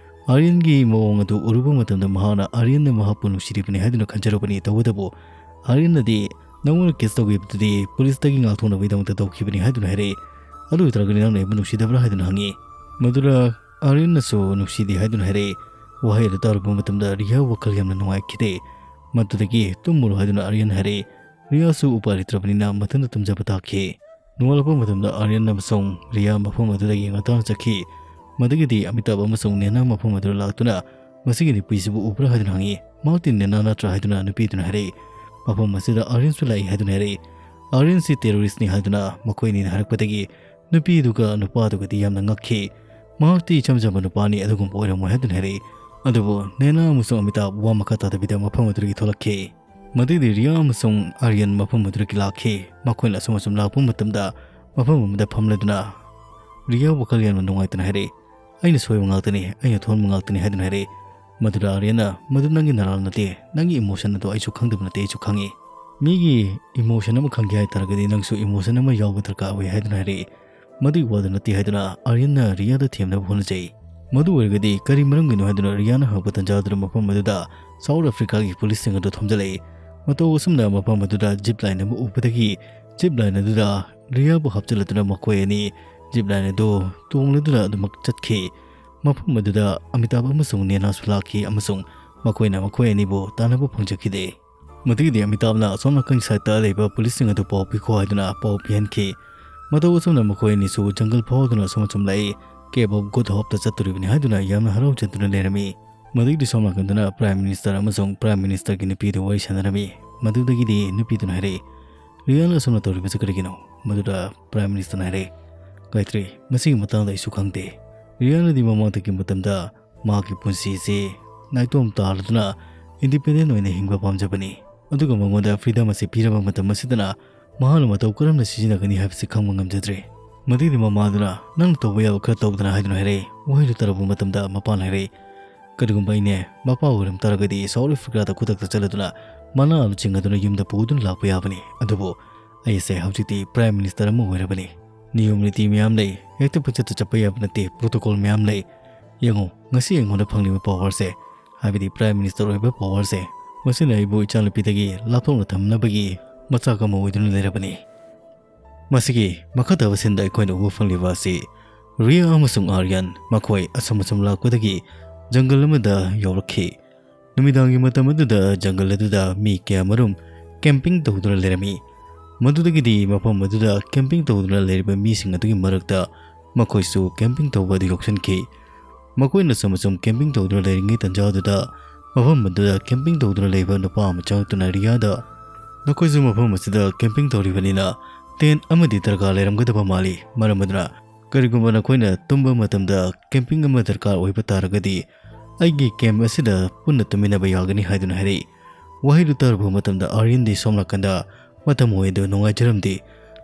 ꯑꯥꯔꯌꯟꯒꯤ ꯃꯑꯣꯡ ꯑꯗꯨ ꯎꯔꯨꯕ ꯃꯇꯝꯗ ꯃꯍꯥꯛꯅ ꯑꯥꯔꯌꯟꯅ ꯃꯍꯥꯛꯄꯨ ꯅꯨꯡꯁꯤꯔꯤꯕꯅꯤ ꯍꯥꯏꯗꯨꯅ ꯈꯟꯖꯔꯨꯕꯅꯤ꯫ ꯇꯧꯕꯇꯕꯨ ꯑꯥꯔꯌꯟꯅꯗꯤ "ꯅꯪꯉꯣꯟꯗ kiss ꯇꯧꯈꯤꯕꯗꯨꯗꯤ ꯄꯨꯂꯤꯁꯇꯒꯤ ꯉꯥꯛꯊꯣꯛꯅꯕꯒꯤꯗꯃꯛꯇ ꯇꯧꯈꯤꯕꯅꯤ" ꯍꯥꯏꯗꯨꯅ ꯍꯥꯏꯔꯛꯏ꯫ "ꯑꯗꯨ ꯑꯣꯏꯇꯥꯔꯒꯗꯤ ꯅꯪꯅ ꯑꯩꯕꯨ ꯅꯨꯡꯁꯤꯗꯕ꯭ꯔꯥ?" ꯍꯥꯏꯗꯨꯅ ꯍꯪꯉꯤ꯫ ꯃꯗꯨꯗ ꯑꯥꯔꯌꯟꯅꯁꯨ "ꯅꯨꯡꯁꯤꯗꯦ" ꯍꯥꯏꯗꯨꯅ ꯍꯥꯏꯔꯛꯏ꯫ ꯋꯥꯍꯩ ꯑꯗꯨ ꯇꯥꯔꯨꯕ ꯃꯇꯝꯗ ꯔꯤꯌꯥ ꯋꯥꯈꯜ ꯌꯥꯝꯅ ꯅꯨꯡꯉꯥꯏꯈꯤꯗꯦ꯫ ꯃꯗꯨꯗꯒꯤ "ꯇꯨꯝꯃꯨꯔꯣ" ꯍꯥꯏꯗꯨꯅ ꯑꯥꯔꯌꯟ ꯍꯥꯏꯔꯛꯏ꯫ ꯔꯤꯌꯥꯁꯨ ꯎꯄꯥꯏ ꯂꯩꯇ꯭ꯔꯕꯅꯤꯅ ꯃꯊꯟꯇ ꯇꯨꯝꯖꯕ ꯇꯥꯈꯤ꯫ ꯅꯣꯡꯉꯥꯜꯂꯛꯄ ꯃꯇꯝꯗ ꯑꯥꯔꯌꯟ ꯑꯃꯁꯨꯡ ꯔꯤꯌꯥ ꯃꯐꯝ ꯑꯗꯨꯗꯒꯤ ꯉꯟꯇꯥꯅ ꯆꯠꯈꯤ꯫ ꯃꯗꯨꯒꯤꯗꯤ ꯑꯃꯤꯇꯥꯕ ꯑꯃꯁꯨꯡ ꯅꯦꯅꯥ ꯃꯐꯝ ꯑꯗꯨꯗ ꯂꯥꯛꯇꯨꯅ "ꯃꯁꯤꯒꯤ ꯅꯨꯄꯤꯁꯤꯕꯨ ꯎꯕ꯭ꯔꯥ?" ꯍꯥꯏꯗꯨꯅ ꯍꯪꯉꯤ꯫ "ꯃꯍꯥꯛꯇꯤ ꯅꯦꯅꯥ ꯅꯠꯇ꯭ꯔꯥ?" ꯍꯥꯏꯗꯨꯅ ꯅꯨꯄꯤꯗꯨꯅ ꯍꯥꯏꯔꯛꯏ꯫ "ꯃꯐꯝ ꯑꯁꯤꯗ ꯑꯥꯔꯌꯟꯁꯨ ꯂꯥꯛꯏ" ꯍꯥꯏꯗꯨꯅ ꯍꯥꯏꯔꯛꯏ꯫ "ꯑꯥꯔꯌꯟꯁꯤ terroristꯅꯤ" ꯍꯥꯏꯗꯨꯅ ꯃꯈꯣꯏ ꯑꯅꯤꯅ ꯍꯥꯏꯔꯛꯄꯗꯒꯤ ꯅꯨꯄꯤꯗꯨꯒ ꯅꯨꯄꯥꯗꯨꯒꯗꯤ ꯌꯥꯝꯅ ꯉꯛꯈꯤ꯫ "ꯃꯍꯥꯛꯇꯤ ꯏꯆꯝ ꯆꯝꯕ ꯅꯨꯄꯥꯅꯤ, ꯑꯗꯨꯒꯨꯝꯕ ꯑꯣꯏꯔꯝꯃꯣꯏ" ꯍꯥꯏꯗꯨꯅ ꯍꯥꯏꯔꯛꯏ꯫ ꯑꯗꯨꯕꯨ ꯅꯦꯅꯥ ꯑꯃꯁꯨꯡ ꯑꯃꯤꯇꯥꯕ ꯋꯥ ꯃꯈꯥ ꯇꯥꯗꯕꯤꯗ ꯃꯐꯝ ꯑꯗꯨꯗꯒꯤ ꯊꯣꯛꯂꯛꯈꯤ꯫ ꯃꯗꯨꯗꯤ ꯔꯤꯌꯥ ꯑꯃꯁꯨꯡ ꯑꯥꯔꯌꯟ ꯃꯐꯝ ꯑꯗꯨꯗꯒꯤ ꯂꯥꯛꯈꯤ꯫ ꯃꯈꯣꯏꯅ ꯑꯁꯨꯝ ꯑꯁꯨꯝ ꯂꯥꯛꯄ ꯃꯇꯝꯗ ꯃꯐꯝ ꯑꯃꯗ ꯐꯝꯂꯗꯨꯅ ꯔꯤꯌꯥ ꯋꯥꯈꯜ ꯌꯥꯝꯅ ꯅꯨꯡꯉꯥꯏꯇꯅ ꯍꯥꯏꯔꯛꯏ꯫ "ꯑꯩꯅ ꯁꯣꯏꯕ ꯉꯥꯛꯇꯅꯤ, ꯑꯩꯅ ꯊꯣꯟꯕ ꯉꯥꯛꯇꯅꯤ" ꯍꯥꯏꯗꯨꯅ ꯍꯥꯏꯔꯛꯏ꯫ ꯃꯗꯨꯗ ꯑꯥꯔꯌꯟꯅ, "ꯃꯗꯨ ꯅꯪꯒꯤ ꯅꯔꯥꯜ ꯅꯠꯇꯦ, ꯅꯪꯒꯤ emotion ꯑꯗꯨ ꯑꯩꯁꯨ ꯈꯪꯗꯕ ꯅꯠꯇꯦ, ꯑꯩꯁꯨ ꯈꯪꯉꯤ꯫ ꯃꯤꯒꯤ emotion ꯑꯃ ꯈꯪꯒꯦ ꯍꯥꯏ ꯇꯥꯔꯒꯗꯤ ꯅꯪꯁꯨ emotion ꯑꯃ ꯌꯥꯎꯕ ꯗꯔꯀꯥꯔ ꯑꯣꯏ" ꯍꯥꯏꯗꯨꯅ ꯍꯥꯏꯔꯛꯏ꯫ ꯃꯗꯨꯒꯤ ꯋꯥꯗꯨ ꯅꯠꯇꯦ ꯍꯥꯏꯗꯨꯅ ꯑꯥꯔꯌꯟꯅ ꯔꯤꯌꯥꯗ ꯊꯦꯝꯅꯕ ꯍꯣꯠꯅꯖꯩ꯫ ꯃꯗꯨ ꯑꯣꯏꯔꯒꯗꯤ ꯀꯔꯤ ꯃꯔꯝꯒꯤꯅꯣ ꯍꯥꯏꯗꯨꯅ ꯔꯤꯌꯥꯅ ꯍꯪꯉꯛꯄ ꯇꯥꯟꯖꯥ ꯑꯗꯨꯗ ꯃꯐꯝ ꯑꯗꯨꯗ ꯁꯥꯎꯠ ꯑꯐ꯭ꯔꯤꯀꯥꯒꯤ ꯄꯨꯂꯤꯁꯁꯤꯡ ꯑꯗꯨ ꯊꯣꯝꯖꯤꯜꯂꯛꯏ꯫ ꯃꯇꯧ ꯑꯁꯨꯝꯅ ꯃꯐꯝ ꯑꯗꯨꯗ zip line ꯑꯃ ꯎꯕꯗꯒꯤ zip line ꯑꯗꯨꯗ ꯔꯤꯌꯥꯕꯨ ꯍꯥꯞꯆꯤꯜꯂꯗꯨꯅ ꯃꯈꯣꯏ ꯑꯅꯤ zip line ꯑꯗꯨ ꯇꯣꯡꯂꯗꯨꯅ ꯑꯗꯨꯃꯛ ꯆꯠꯈꯤ꯫ ꯃꯐꯝ ꯑꯗꯨꯗ ꯑꯃꯤꯇꯥꯕ ꯑꯃꯁꯨꯡ ꯅꯦꯅꯥꯁꯨ ꯂꯥꯛꯈꯤ ꯑꯃꯁꯨꯡ ꯃꯈꯣꯏꯅ ꯃꯈꯣꯏ ꯑꯅꯤꯕꯨ ꯇꯥꯟꯅꯕ ꯐꯪꯖꯈꯤꯗꯦ꯫ ꯃꯗꯨꯒꯤꯗꯤ ꯑꯃꯤꯇꯥꯕꯅ ꯑꯁꯣꯝ ꯅꯥꯀꯟꯒꯤ ꯁꯥꯏꯠꯇ ꯂꯩꯕ ꯄꯨꯂꯤꯁꯁꯤꯡ ꯑꯗꯨ ꯄꯥꯎ ꯄꯤꯈꯣ ꯍꯥꯏꯗꯨꯅ ꯄꯥꯎ ꯄꯤꯍꯟꯈꯤ꯫ ꯃꯇꯧ ꯑꯁꯨꯝꯅ ꯃꯈꯣꯏ ꯑꯅꯤꯁꯨ ꯖꯪꯒꯜ ꯐꯥꯎꯗꯨꯅ ꯑꯁꯨꯝ ꯑꯁꯨꯝ ꯂꯥꯛꯏ꯫ Cape of Good Hopeꯇ ꯆꯠꯇꯣꯔꯤꯕꯅꯤ ꯍꯥꯏꯗꯨꯅ ꯌꯥꯝꯅ ꯍꯔꯥꯎꯖꯗꯨꯅ ꯂꯩꯔꯝꯃꯤ꯫ ꯃꯗꯨꯒꯤꯗꯤ ꯁꯣꯝ ꯅꯥꯀꯟꯗꯅ Prime Minister ꯑꯃꯁꯨꯡ Prime Ministerꯒꯤ ꯅꯨꯄꯤꯗꯨ ꯋꯥꯔꯤ ꯁꯥꯟꯅꯔꯝꯃꯤ꯫ ꯃꯗꯨꯗꯒꯤꯗꯤ ꯅꯨꯄꯤꯗꯨꯅ ꯍꯥꯏꯔꯛꯏ, "ꯔꯤꯌꯥꯅ ꯑꯁꯨꯝꯅ ꯇꯧꯔꯤꯕꯁꯤ ꯀꯔꯤꯒꯤꯅꯣ?" ꯃꯗꯨꯗ Prime Ministerꯅ ꯍꯥꯏꯔꯛꯏ, "ꯒꯥꯌꯇ꯭ꯔꯤ, ꯃꯁꯤꯒꯤ ꯃꯇꯥꯡꯗ ꯑꯩꯁꯨ ꯈꯪꯗꯦ꯫ ꯔꯤꯌꯥꯅꯗꯤ ꯃꯃꯥꯡꯗꯒꯤ ꯃꯇꯝꯗ ꯃꯍꯥꯛꯀꯤ ꯄꯨꯟꯁꯤꯁꯤ ꯅꯥꯏꯇꯣꯝ ꯇꯥꯔꯗꯨꯅ independent ꯑꯣꯏꯅ ꯍꯤꯡꯕ ꯄꯥꯝꯖꯕꯅꯤ꯫ ꯑꯗꯨꯒ ꯃꯉꯣꯟꯗ freedom ꯑꯁꯤ ꯄꯤꯔꯕ ꯃꯇꯝ ꯑꯁꯤꯗꯅ ꯃꯍꯥꯛꯅ ꯃꯇꯧ ꯀꯔꯝꯅ ꯁꯤꯖꯤꯟꯅꯒꯅꯤ ꯍꯥꯏꯕꯁꯤ ꯈꯪꯕ ꯉꯝꯖꯗ꯭ꯔꯦ꯫ ꯃꯗꯨꯒꯤꯗꯤ ꯃꯃꯥꯗꯨꯅ ꯅꯪꯅ ꯇꯧꯕ ꯌꯥꯕ ꯈꯔ ꯇꯧꯗꯅ ꯍꯥꯏꯗꯨꯅ ꯍꯥꯏꯔꯛꯏ꯫ ꯋꯥꯍꯩꯗꯨ ꯇꯥꯔꯕ ꯃꯇꯝꯗ ꯃꯄꯥꯅ ꯍꯥꯏꯔꯛꯏ, "ꯀꯔꯤꯒꯨꯝꯕ ꯑꯩꯅꯦ ꯃꯄꯥ ꯑꯣꯏꯔꯝ ꯇꯥꯔꯒꯗꯤ ꯁꯥꯎꯠ ꯑꯐ꯭ꯔꯤꯀꯥꯗ ꯈꯨꯗꯛꯇ ꯆꯠꯂꯗꯨꯅ ꯃꯅꯥ ꯑꯗꯨ ꯆꯤꯡꯉꯗꯨꯅ ꯌꯨꯝꯗ ꯄꯨꯗꯨꯅ ꯂꯥꯛꯄ ꯌꯥꯕꯅꯤ꯫ ꯑꯗꯨꯕꯨ ꯑꯩꯁꯦ ꯍꯧꯖꯤꯛꯇꯤ ꯄ꯭ꯔꯥꯏꯝ ꯃꯤꯅꯤꯁꯇꯔ ꯑꯃ ꯑꯣꯏꯔꯕꯅꯤ꯫ ꯅꯤꯌꯣꯝ ꯅꯤꯇꯤ ꯃꯌꯥꯝ ꯂꯩ, ꯍꯦꯛꯇ ꯄꯨꯆꯠꯇ ꯆꯠꯄ ꯌꯥꯕ ꯅꯠꯇꯦ, ꯄ꯭ꯔꯣꯇꯣꯀꯣꯜ ꯃꯌꯥꯝ ꯂꯩ꯫ ꯌꯦꯡꯉꯨ, ꯉꯁꯤ ꯑꯩꯉꯣꯟꯗ ꯐꯪꯂꯤꯕ ꯄꯋꯥꯔꯁꯦ, ꯍꯥꯏꯕꯗꯤ ꯄ꯭ꯔꯥꯏꯝ ꯃꯤꯅꯤꯁꯇꯔ ꯑꯣꯏꯕ ꯄꯋꯥꯔꯁꯦ, ꯃꯁꯤꯅ ꯑꯩꯕꯨ ꯏꯆꯥꯅꯨꯄꯤꯗꯒꯤ ꯂꯥꯞꯊꯣꯛꯅ ꯊꯝꯅꯕꯒꯤ ꯃꯆꯥꯛ ꯑꯃ ꯑꯣꯏꯗꯨꯅ ꯂꯩꯔꯕꯅꯤ"꯫ ꯃꯁꯤꯒꯤ ꯃꯈꯥ ꯇꯥꯕ ꯁꯤꯟꯗ ꯑꯩꯈꯣꯏꯅ ꯎꯕ ꯐꯪꯂꯤꯕ ꯑꯁꯤ ꯔꯤꯌꯥ ꯑꯃꯁꯨꯡ ꯑꯥꯔꯌꯟ ꯃꯈꯣꯏ ꯑꯁꯨꯝ ꯑꯁꯨꯝ ꯂꯥꯛꯄꯗꯒꯤ ꯖꯪꯒꯜ ꯑꯃꯗ ꯌꯧꯔꯛꯈꯤ꯫ ꯅꯨꯃꯤꯗꯥꯡꯒꯤ ꯃꯇꯝ ꯑꯗꯨꯗ ꯖꯪꯒꯜ ꯑꯗꯨꯗ ꯃꯤ ꯀꯌꯥꯃꯔꯨꯝ ꯀꯦꯝꯄꯤꯡ ꯇꯧꯗꯨꯅ ꯂꯩꯔꯝꯃꯤ꯫ ꯃꯗꯨꯗꯒꯤꯗꯤ ꯃꯐꯝ ꯑꯗꯨꯗ ꯀꯦꯝꯄꯤꯡ ꯇꯧꯗꯨꯅ ꯂꯩꯔꯤꯕ ꯃꯤꯁꯤꯡ ꯑꯗꯨꯒꯤ ꯃꯔꯛꯇ ꯃꯈꯣꯏꯁꯨ ꯀꯦꯝꯄꯤꯡ ꯇꯧꯕ ꯑꯗꯨ ꯌꯥꯎꯁꯤꯟꯈꯤ꯫ ꯃꯈꯣꯏꯅ ꯑꯁꯨꯝ ꯑꯁꯨꯝ ꯀꯦꯝꯄꯤꯡ ꯇꯧꯗꯨꯅ ꯂꯩꯔꯤꯉꯩ ꯇꯟꯖꯥꯗꯨꯗ ꯃꯐꯝ ꯑꯗꯨꯗ ꯀꯦꯝꯄꯤꯡ ꯇꯧꯗꯨꯅ ꯂꯩꯕ ꯅꯨꯄꯥ ꯑꯃ ꯆꯪꯂꯛꯇꯨꯅ ꯔꯤꯌꯥꯗ, "ꯅꯈꯣꯏꯁꯨ ꯃꯐꯝ ꯑꯁꯤꯗ ꯀꯦꯝꯄꯤꯡ ꯇꯧꯔꯤꯕꯅꯤꯅ ꯇꯦꯟꯠ ꯑꯃꯗꯤ ꯗꯔꯀꯥꯔ ꯂꯩꯔꯝꯒꯗꯕ ꯃꯥꯜꯂꯤ꯫ ꯃꯔꯝ ꯑꯗꯨꯅ ꯀꯔꯤꯒꯨꯝꯕ ꯅꯈꯣꯏꯅ ꯇꯨꯝꯕ ꯃꯇꯝꯗ ꯀꯦꯝꯄꯤꯡ ꯑꯃ ꯗꯔꯀꯥꯔ ꯑꯣꯏꯕ ꯇꯥꯔꯒꯗꯤ ꯑꯩꯒꯤ ꯀꯦꯝꯞ ꯑꯁꯤꯗ ꯄꯨꯟꯅ ꯇꯨꯝꯃꯤꯟꯅꯕ ꯌꯥꯒꯅꯤ" ꯍꯥꯏꯗꯨꯅ ꯍꯥꯏꯔꯛꯏ꯫ ꯋꯥꯍꯩꯗꯨ ꯇꯥꯔꯨꯕ ꯃꯇꯝꯗ ꯑꯥꯔꯌꯟꯗꯤ ꯁꯣꯝ ꯅꯥꯀꯟꯗ ꯃꯇꯝ ꯑꯣꯏ ꯑꯗꯨ ꯅꯨꯡꯉꯥꯏꯖꯔꯝꯗꯦ꯫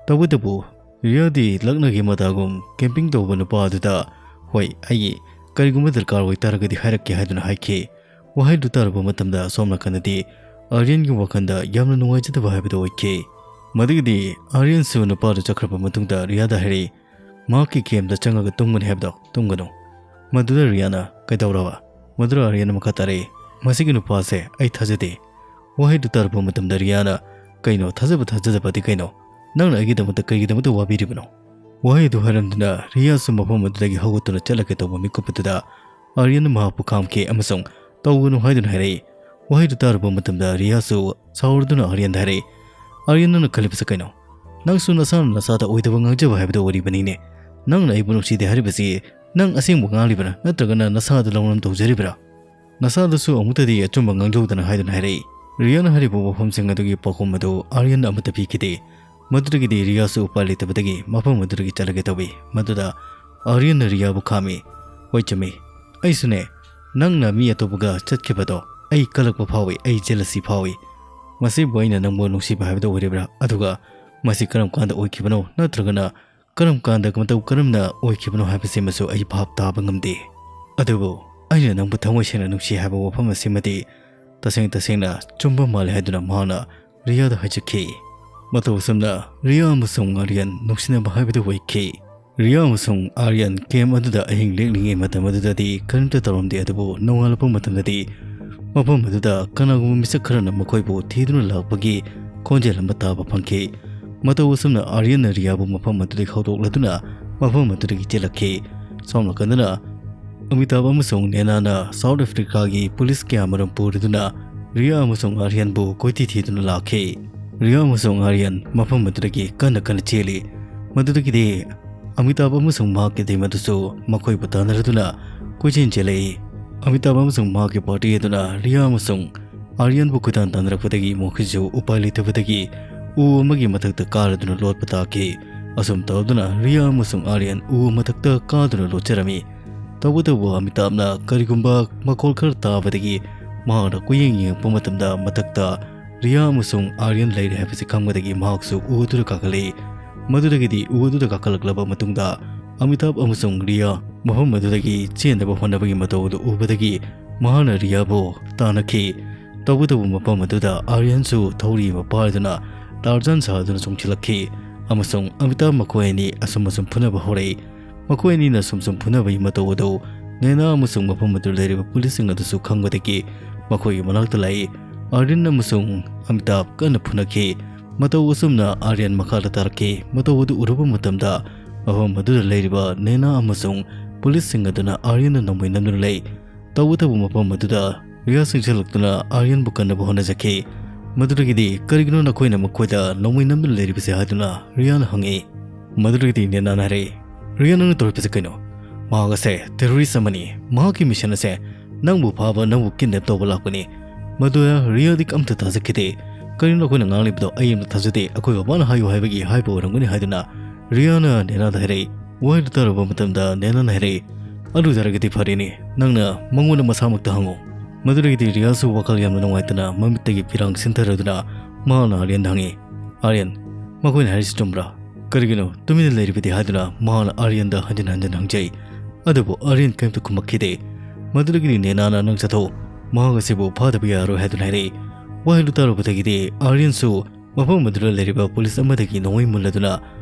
ꯇꯧꯕꯇꯕꯨ ꯔꯤꯌꯥꯗꯤ ꯂꯛꯅꯒꯤ ꯃꯇꯥꯒꯨꯝ ꯀꯦꯝꯄꯤꯡ ꯇꯧꯕ ꯅꯨꯄꯥ ꯑꯗꯨꯗ, "ꯍꯣꯏ, ꯑꯩꯒꯤ ꯀꯔꯤꯒꯨꯝꯕ ꯗꯔꯀꯥꯔ ꯑꯣꯏꯇꯥꯔꯒꯗꯤ ꯍꯥꯏꯔꯛꯀꯦ" ꯍꯥꯏꯗꯨꯅ ꯍꯥꯏꯈꯤ꯫ ꯋꯥꯍꯩꯗꯨ ꯇꯥꯔꯨꯕ ꯃꯇꯝꯗ ꯁꯣꯝ ꯅꯥꯀꯟꯗꯗꯤ ꯑꯥꯔꯌꯟꯒꯤ ꯋꯥꯈꯜꯗ ꯌꯥꯝꯅ ꯅꯨꯡꯉꯥꯏꯖꯗꯕ ꯍꯥꯏꯕꯗꯨ ꯑꯣꯏꯈꯤ꯫ ꯃꯗꯨꯒꯤꯗꯤ ꯑꯥꯔꯌꯟꯁꯨ ꯅꯨꯄꯥꯗꯨ ꯆꯠꯈ꯭ꯔꯕ ꯃꯇꯨꯡꯗ ꯔꯤꯌꯥꯗ ꯍꯥꯏꯔꯛꯏ, "ꯃꯍꯥꯛꯀꯤ ꯀꯦꯝꯗ ꯆꯪꯉꯒ ꯇꯨꯝꯒꯅꯤ ꯍꯥꯏꯕꯗꯣ ꯇꯨꯝꯒꯅꯨ"꯫ ꯃꯗꯨꯗ ꯔꯤꯌꯥꯅ, "ꯀꯩꯗꯧꯔꯕ?" ꯃꯗꯨꯗ ꯑꯥꯔꯌꯟꯅ ꯃꯈꯥ ꯇꯥꯔꯛꯏ, "ꯃꯁꯤꯒꯤ ꯅꯨꯄꯥꯁꯦ ꯑꯩ ꯊꯥꯖꯗꯦ"꯫ ꯋꯥꯍꯩꯗꯨ ꯇꯥꯔꯨꯕ ꯃꯇꯝꯗ ꯔꯤꯌꯥꯅ, "ꯀꯩꯅꯣ, ꯊꯥꯖꯕ ꯊꯥꯖꯗꯕꯗꯤ ꯀꯩꯅꯣ? ꯅꯪꯅ ꯑꯩꯒꯤꯗꯃꯛꯇ ꯀꯩꯒꯤꯗꯃꯛꯇ ꯋꯥꯕꯤꯔꯤꯕꯅꯣ?" ꯋꯥꯍꯩꯗꯨ ꯍꯥꯏꯔꯝꯗꯨꯅ ꯔꯤꯌꯥꯁꯨ ꯃꯐꯝ ꯑꯗꯨꯗꯒꯤ ꯍꯧꯒꯠꯇꯨꯅ ꯆꯠꯂꯒꯦ ꯇꯧꯕ ꯃꯤꯀꯨꯞ ꯑꯗꯨꯗ ꯑꯥꯔꯌꯟꯅ ꯃꯍꯥꯛꯄꯨ ꯈꯥꯝꯈꯤ ꯑꯃꯁꯨꯡ "ꯇꯧꯒꯅꯨ" ꯍꯥꯏꯗꯨꯅ ꯍꯥꯏꯔꯛꯏ꯫ ꯋꯥꯍꯩꯗꯨ ꯇꯥꯔꯨꯕ ꯃꯇꯝꯗ ꯔꯤꯌꯥꯁꯨ ꯁꯥꯎꯔꯗꯨꯅ ꯑꯥꯔꯌꯟꯗ ꯍꯥꯏꯔꯛꯏ, "ꯑꯥꯔꯌꯟ, ꯅꯪꯅ ꯈꯜꯂꯤꯕꯁꯤ ꯀꯩꯅꯣ? ꯅꯪꯁꯨ ꯅꯁꯥꯅ ꯅꯁꯥꯗ ꯑꯣꯏꯗꯕ ꯉꯥꯡꯖꯕ ꯍꯥꯏꯕꯗꯨ ꯑꯣꯏꯔꯤꯕꯅꯤꯅꯦ꯫ ꯅꯪꯅ ꯑꯩꯕꯨ ꯅꯨꯡꯁꯤꯗꯦ ꯍꯥꯏꯔꯤꯕꯁꯤ ꯅꯪ ꯑꯁꯦꯡꯕ ꯉꯥꯡꯂꯤꯕ꯭ꯔꯥ, ꯅꯠꯇ꯭ꯔꯒꯅ ꯅꯁꯥꯗ ꯂꯧꯅꯝ ꯇꯧꯖꯔꯤꯕ꯭ꯔꯥ? ꯅꯁꯥꯗꯁꯨ ꯑꯃꯨꯛꯇꯗꯤ ꯑꯆꯨꯝꯕ ꯉꯥꯡꯖꯧꯗꯅ" ꯍꯥꯏꯗꯨꯅ ꯍꯥꯏꯔꯛꯏ꯫ ꯔꯤꯌꯥꯅ ꯍꯥꯏꯔꯤꯕ ꯋꯥꯐꯝꯁꯤꯡ ꯑꯗꯨꯒꯤ ꯄꯥꯎꯈꯨꯝ ꯑꯗꯨ ꯑꯥꯔꯌꯟꯅ ꯑꯃꯠꯇ ꯄꯤꯈꯤꯗꯦ꯫ ꯃꯗꯨꯗꯒꯤꯗꯤ ꯔꯤꯌꯥꯁꯨ ꯎꯄꯥꯏ ꯂꯩꯇꯕꯗꯒꯤ ꯃꯐꯝ ꯑꯗꯨꯗꯒꯤ ꯆꯠꯂꯒꯦ ꯇꯧꯏ꯫ ꯃꯗꯨꯗ ꯑꯥꯔꯌꯟꯅ ꯔꯤꯌꯥꯕꯨ ꯈꯥꯝꯃꯤ꯫ "ꯍꯣꯏ, ꯆꯨꯝꯃꯤ꯫ ꯑꯩꯁꯨꯅꯦ, ꯅꯪꯅ ꯃꯤ ꯑꯇꯣꯞꯄꯒ ꯆꯠꯈꯤꯕꯗꯣ ꯑꯩ ꯀꯜꯂꯛꯄ ꯐꯥꯎꯏ, ꯑꯩ ꯖꯦꯂꯁꯤ ꯐꯥꯎꯏ꯫ ꯃꯁꯤꯕꯨ ꯑꯩꯅ ꯅꯪꯕꯨ ꯅꯨꯡꯁꯤꯕ ꯍꯥꯏꯕꯗꯨ ꯑꯣꯏꯔꯤꯕ꯭ꯔꯥ? ꯑꯗꯨꯒ ꯃꯁꯤ ꯀꯔꯝ ꯀꯥꯟꯗ ꯑꯣꯏꯈꯤꯕꯅꯣ? ꯅꯠꯇ꯭ꯔꯒꯅ ꯀꯔꯝ ꯀꯥꯟꯗ ꯃꯇꯧ ꯀꯔꯝꯅ ꯑꯣꯏꯈꯤꯕꯅꯣ ꯍꯥꯏꯕꯁꯤꯃꯁꯨ ꯑꯩ ꯚꯥꯞ ꯇꯥꯕ ꯉꯝꯗꯦ꯫ ꯑꯗꯨꯕꯨ ꯑꯩꯅ ꯅꯪꯕꯨ ꯊꯃꯣꯏ ꯁꯦꯡꯅ ꯅꯨꯡꯁꯤ ꯍꯥꯏꯕ ꯋꯥꯐꯝ ꯑꯁꯤꯃꯗꯤ ꯇꯁꯦꯡ ꯇꯁꯦꯡꯅ ꯆꯨꯝꯕ ꯃꯥꯜꯂꯦ ꯍꯥꯏꯗꯨꯅ ꯃꯍꯥꯛꯅ ꯔꯤꯌꯥꯗ ꯍꯥꯏꯖꯈꯤ꯫ ꯃꯇꯧ ꯑꯁꯨꯝꯅ ꯔꯤꯌꯥ ꯑꯃꯁꯨꯡ ꯑꯥꯔꯌꯟ ꯅꯨꯡꯁꯤꯅꯕ ꯍꯥꯏꯕꯗꯨ ꯑꯣꯏꯈꯤ꯫ ꯔꯤꯌꯥ ꯑꯃꯁꯨꯡ ꯑꯥꯔꯌꯟ ꯀꯦꯝ ꯑꯗꯨꯗ ꯑꯍꯤꯡ ꯂꯦꯛꯂꯤꯉꯩ ꯃꯇꯝ ꯑꯗꯨꯗꯗꯤ ꯀꯔꯤꯝꯇ ꯇꯧꯔꯝꯗꯦ, ꯑꯗꯨꯕꯨ ꯅꯣꯡꯉꯥꯜꯂꯛꯄ ꯃꯇꯝꯗꯗꯤ ꯃꯐꯝ ꯑꯗꯨꯗ ꯀꯅꯥꯒꯨꯝꯕ ꯃꯤꯁꯛ ꯈꯔꯅ ꯃꯈꯣꯏꯕꯨ ꯊꯤꯗꯨꯅ ꯂꯥꯛꯄꯒꯤ ꯈꯣꯟꯖꯦꯜ ꯑꯃ ꯇꯥꯕ ꯐꯪꯈꯤ꯫ ꯃꯇꯧ ꯑꯁꯨꯝꯅ ꯑꯥꯔꯌꯟꯅ ꯔꯤꯌꯥꯕꯨ ꯃꯐꯝ ꯑꯗꯨꯗꯒꯤ ꯍꯧꯗꯣꯛꯂꯗꯨꯅ ꯃꯐꯝ ꯑꯗꯨꯗꯒꯤ ꯆꯦꯜꯂꯛꯈꯤ꯫ ꯁꯣꯝ ꯅꯥꯀꯟꯗꯅ ꯑꯃꯤꯇꯥꯚ ꯑꯃꯁꯨꯡ ꯅꯦꯅꯥꯅ ꯁꯥꯎꯠ ꯑꯐ꯭ꯔꯤꯀꯥꯒꯤ ꯄꯨꯂꯤꯁ ꯀꯌꯥꯃꯔꯨꯝ ꯄꯨꯔꯗꯨꯅ ꯔꯤꯌꯥ ꯑꯃꯁꯨꯡ ꯑꯥꯔꯌꯟꯕꯨ ꯀꯣꯏꯊꯤ ꯊꯤꯗꯨꯅ ꯂꯥꯛꯈꯤ꯫ ꯔꯤꯌꯥ ꯑꯃꯁꯨꯡ ꯑꯥꯔꯌꯟ ꯃꯐꯝ ꯑꯗꯨꯗꯒꯤ ꯀꯟꯅ ꯀꯟꯅ ꯆꯦꯜꯂꯤ꯫ ꯃꯗꯨꯗꯒꯤꯗꯤ ꯑꯃꯤꯇꯥꯚ ꯑꯃꯁꯨꯡ ꯃꯍꯥꯛꯀꯤ ꯇꯤꯝ ꯑꯗꯨꯁꯨ ꯃꯈꯣꯏꯕꯨ ꯇꯥꯟꯅꯔꯗꯨꯅ ꯀꯣꯏꯆꯦꯟ ꯆꯦꯜꯂꯛꯏ꯫ ꯑꯃꯤꯇꯥꯚ ꯑꯃꯁꯨꯡ ꯃꯍꯥꯛꯀꯤ ꯄꯥꯔꯇꯤ ꯑꯗꯨꯅ ꯔꯤꯌꯥ ꯑꯃꯁꯨꯡ ꯑꯥꯔꯌꯟꯕꯨ ꯀꯣꯏꯇꯥꯟ ꯇꯥꯟꯅꯔꯛꯄꯗꯒꯤ ꯃꯈꯣꯏꯁꯨ ꯎꯄꯥꯏ ꯂꯩꯇꯕꯗꯒꯤ ꯎ ꯑꯃꯒꯤ ꯃꯊꯛꯇ ꯀꯥꯔꯗꯨꯅ ꯂꯣꯠꯄ ꯇꯥꯈꯤ꯫ ꯑꯁꯨꯝ ꯇꯧꯗꯨꯅ ꯔꯤꯌꯥ ꯑꯃꯁꯨꯡ ꯑꯥꯔꯌꯟ ꯎ ꯃꯊꯛꯇ ꯀꯥꯗꯨꯅ ꯂꯣꯠꯆꯔꯝꯃꯤ꯫ ꯇꯧꯕꯇꯕꯨ ꯑꯃꯤꯇꯥꯚꯅ ꯀꯔꯤꯒꯨꯝꯕ ꯃꯈꯣꯜ ꯈꯔ ꯇꯥꯕꯗꯒꯤ ꯃꯍꯥꯛꯅ ꯀꯨꯌꯦꯡ ꯌꯦꯡꯉꯛꯄ ꯃꯇꯝꯗ ꯃꯊꯛꯇ ꯔꯤꯌꯥ ꯑꯃꯁꯨꯡ ꯑꯥꯔꯌꯟ ꯂꯩꯔꯦ ꯍꯥꯏꯕꯁꯤ ꯈꯪꯕꯗꯒꯤ ꯃꯍꯥꯛꯁꯨ ꯎ ꯑꯗꯨꯗ ꯀꯥꯈꯠꯂꯛꯏ꯫ ꯃꯗꯨꯗꯒꯤꯗꯤ ꯎ ꯑꯗꯨꯗ ꯀꯥꯈꯠꯂꯛꯂꯕ ꯃꯇꯨꯡꯗ ꯑꯃꯤꯇꯥꯚ ꯑꯃꯁꯨꯡ ꯔꯤꯌꯥ ꯃꯐꯝ ꯑꯗꯨꯗꯒꯤ ꯆꯦꯟꯅꯕ ꯍꯣꯠꯅꯕꯒꯤ ꯃꯇꯧ ꯑꯗꯨ ꯎꯕꯗꯒꯤ ꯃꯍꯥꯛꯅ ꯔꯤꯌꯥꯕꯨ ꯇꯥꯟꯅꯈꯤ꯫ ꯇꯧꯕꯇꯕꯨ ꯃꯐꯝ ꯑꯗꯨꯗ ꯑꯥꯔꯌꯟꯁꯨ ꯊꯧꯔꯤ ꯑꯃ ꯄꯥꯏꯗꯨꯅ ꯇꯥꯔꯖꯥꯟ ꯁꯥꯗꯨꯅ ꯆꯣꯡꯁꯤꯜꯂꯛꯈꯤ ꯑꯃꯁꯨꯡ ꯑꯃꯤꯇꯥꯚ ꯃꯈꯣꯏ ꯑꯅꯤ ꯑꯁꯨꯝ ꯑꯁꯨꯝ ꯐꯨꯅꯕ ꯍꯧꯔꯛꯏ꯫ ꯃꯈꯣꯏ ꯑꯅꯤꯅ ꯁꯨꯝ ꯁꯨꯝ ꯐꯨꯅꯕꯒꯤ ꯃꯇꯧ ꯑꯗꯨ ꯅꯦꯅꯥ ꯑꯃꯁꯨꯡ ꯃꯐꯝ ꯑꯗꯨꯗ ꯂꯩꯔꯤꯕ ꯄꯨꯂꯤꯁꯁꯤꯡ ꯑꯗꯨꯁꯨ ꯈꯪꯕꯗꯒꯤ ꯃꯈꯣꯏꯒꯤ ꯃꯅꯥꯛꯇ ꯂꯥꯛꯏ꯫ ꯑꯥꯔꯌꯟ ꯑꯃꯁꯨꯡ ꯑꯃꯤꯇꯥꯚ ꯀꯟꯅ ꯐꯨꯅꯈꯤ꯫ ꯃꯇꯧ ꯑꯁꯨꯝꯅ ꯑꯥꯔꯌꯟ ꯃꯈꯥꯗ ꯇꯥꯔꯛꯈꯤ꯫ ꯃꯇꯧ ꯑꯗꯨ ꯎꯔꯨꯕ ꯃꯇꯝꯗ ꯃꯐꯝ ꯑꯗꯨꯗ ꯂꯩꯔꯤꯕ ꯅꯦꯅꯥ ꯑꯃꯁꯨꯡ ꯄꯨꯂꯤꯁꯁꯤꯡ ꯑꯗꯨꯅ ꯑꯥꯔꯌꯟꯗ ꯅꯣꯡꯃꯩ ꯅꯝꯗꯨꯅ ꯂꯩ꯫ ꯇꯧꯕꯇꯕꯨ ꯃꯐꯝ ꯑꯗꯨꯗ ꯔꯤꯌꯥ ꯆꯪꯁꯤꯜꯂꯛꯇꯨꯅ ꯑꯥꯔꯌꯟꯕꯨ ꯀꯟꯅꯕ ꯍꯣꯠꯅꯖꯈꯤ꯫ ꯃꯗꯨꯗꯒꯤꯗꯤ "ꯀꯔꯤꯒꯤꯅꯣ ꯅꯈꯣꯏꯅ ꯃꯈꯣꯏꯗ ꯅꯣꯡꯃꯩ ꯅꯝꯗꯨꯅ ꯂꯩꯔꯤꯕꯁꯦ?" ꯍꯥꯏꯗꯨꯅ ꯔꯤꯌꯥꯅ ꯍꯪꯉꯤ꯫ ꯃꯗꯨꯗꯒꯤꯗꯤ ꯅꯦꯅꯥꯅ ꯍꯥꯏꯔꯛꯏ, "ꯔꯤꯌꯥ, ꯅꯪꯅ ꯇꯧꯔꯤꯕꯁꯦ ꯀꯩꯅꯣ? ꯃꯍꯥꯛ ꯑꯁꯦ ꯇꯦꯔꯣꯔꯤꯁ ꯑꯃꯅꯤ꯫ ꯃꯍꯥꯛꯀꯤ ꯃꯤꯁꯟ ꯑꯁꯦ ꯅꯪꯕꯨ ꯐꯥꯕ, ꯅꯪꯕꯨ ꯀꯤꯗꯅꯦꯞ ꯇꯧꯕ ꯂꯥꯛꯄꯅꯤ꯫ ꯃꯗꯨꯗ ꯔꯤꯌꯥꯗꯤ ꯑꯝꯇ ꯇꯥꯖꯈꯤꯗꯦ꯫ ꯀꯔꯤꯅꯣ ꯅꯈꯣꯏꯅ ꯉꯥꯡꯂꯤꯕꯗꯣ? ꯑꯩ ꯑꯝꯇ ꯊꯥꯖꯗꯦ꯫ ꯑꯩꯈꯣꯏ ꯕꯕꯥꯅ ꯍꯥꯏꯌꯨ ꯍꯥꯏꯕꯒꯤ ꯍꯥꯏꯕ ꯑꯣꯏꯔꯝꯒꯅꯤ" ꯍꯥꯏꯗꯨꯅ ꯔꯤꯌꯥꯅ ꯅꯦꯅꯥꯗ ꯍꯥꯏꯔꯛꯏ꯫ ꯋꯥꯍꯩꯗꯨ ꯇꯥꯔꯨꯕ ꯃꯇꯝꯗ ꯅꯦꯅꯥꯅ ꯍꯥꯏꯔꯛꯏ, "ꯑꯗꯨ ꯑꯣꯏꯇꯥꯔꯒꯗꯤ ꯐꯔꯦꯅꯦ, ꯅꯪꯅ ꯃꯉꯣꯟꯗ ꯃꯁꯥꯃꯛꯇ ꯍꯪꯉꯨ"꯫ ꯃꯗꯨꯗꯒꯤꯗꯤ ꯔꯤꯌꯥꯁꯨ ꯋꯥꯈꯜ ꯌꯥꯝꯅ ꯅꯨꯡꯉꯥꯏꯇꯅ ꯃꯃꯤꯠꯇꯒꯤ ꯄꯤꯔꯥꯡ ꯁꯤꯟꯊꯔꯗꯨꯅ ꯃꯍꯥꯛꯅ ꯑꯥꯔꯌꯟꯗ ꯍꯪꯉꯤ, "ꯑꯥꯔꯌꯟ, ꯃꯈꯣꯏꯅ ꯍꯥꯏꯔꯤꯁꯤ ꯆꯨꯝꯕ꯭ꯔꯥ?" "ꯀꯔꯤꯒꯤꯅꯣ ꯇꯨꯃꯤꯟꯅ ꯂꯩꯔꯤꯕꯗꯤ?" ꯍꯥꯏꯗꯨꯅ ꯃꯍꯥꯛꯅ ꯑꯥꯔꯌꯟꯗ ꯍꯟꯖꯤꯟ ꯍꯟꯖꯤꯟ ꯍꯪꯖꯩ꯫ ꯑꯗꯨꯕꯨ ꯑꯥꯔꯌꯟ ꯀꯔꯤꯝꯇ ꯈꯨꯝꯃꯛꯈꯤꯗꯦ꯫ ꯃꯗꯨꯗꯒꯤꯗꯤ ꯅꯦꯅꯥꯅ, "ꯅꯪ ꯆꯠꯊꯣꯛ, ꯃꯍꯥꯛ ꯑꯁꯤꯕꯨ ꯐꯥꯗꯕ ꯌꯥꯔꯣꯏ" ꯍꯥꯏꯗꯨꯅ ꯍꯥꯏꯔꯛꯏ꯫ ꯋꯥꯍꯩꯗꯨ ꯇꯥꯔꯨꯕꯗꯒꯤꯗꯤ ꯑꯥꯔꯌꯟꯁꯨ ꯃꯐꯝ ꯑꯗꯨꯗ ꯂꯩꯔꯤꯕ ꯄꯨꯂꯤꯁ ꯑꯃꯗꯒꯤ ꯅꯣꯡꯃꯩ ꯃꯨꯜꯂꯗꯨꯅ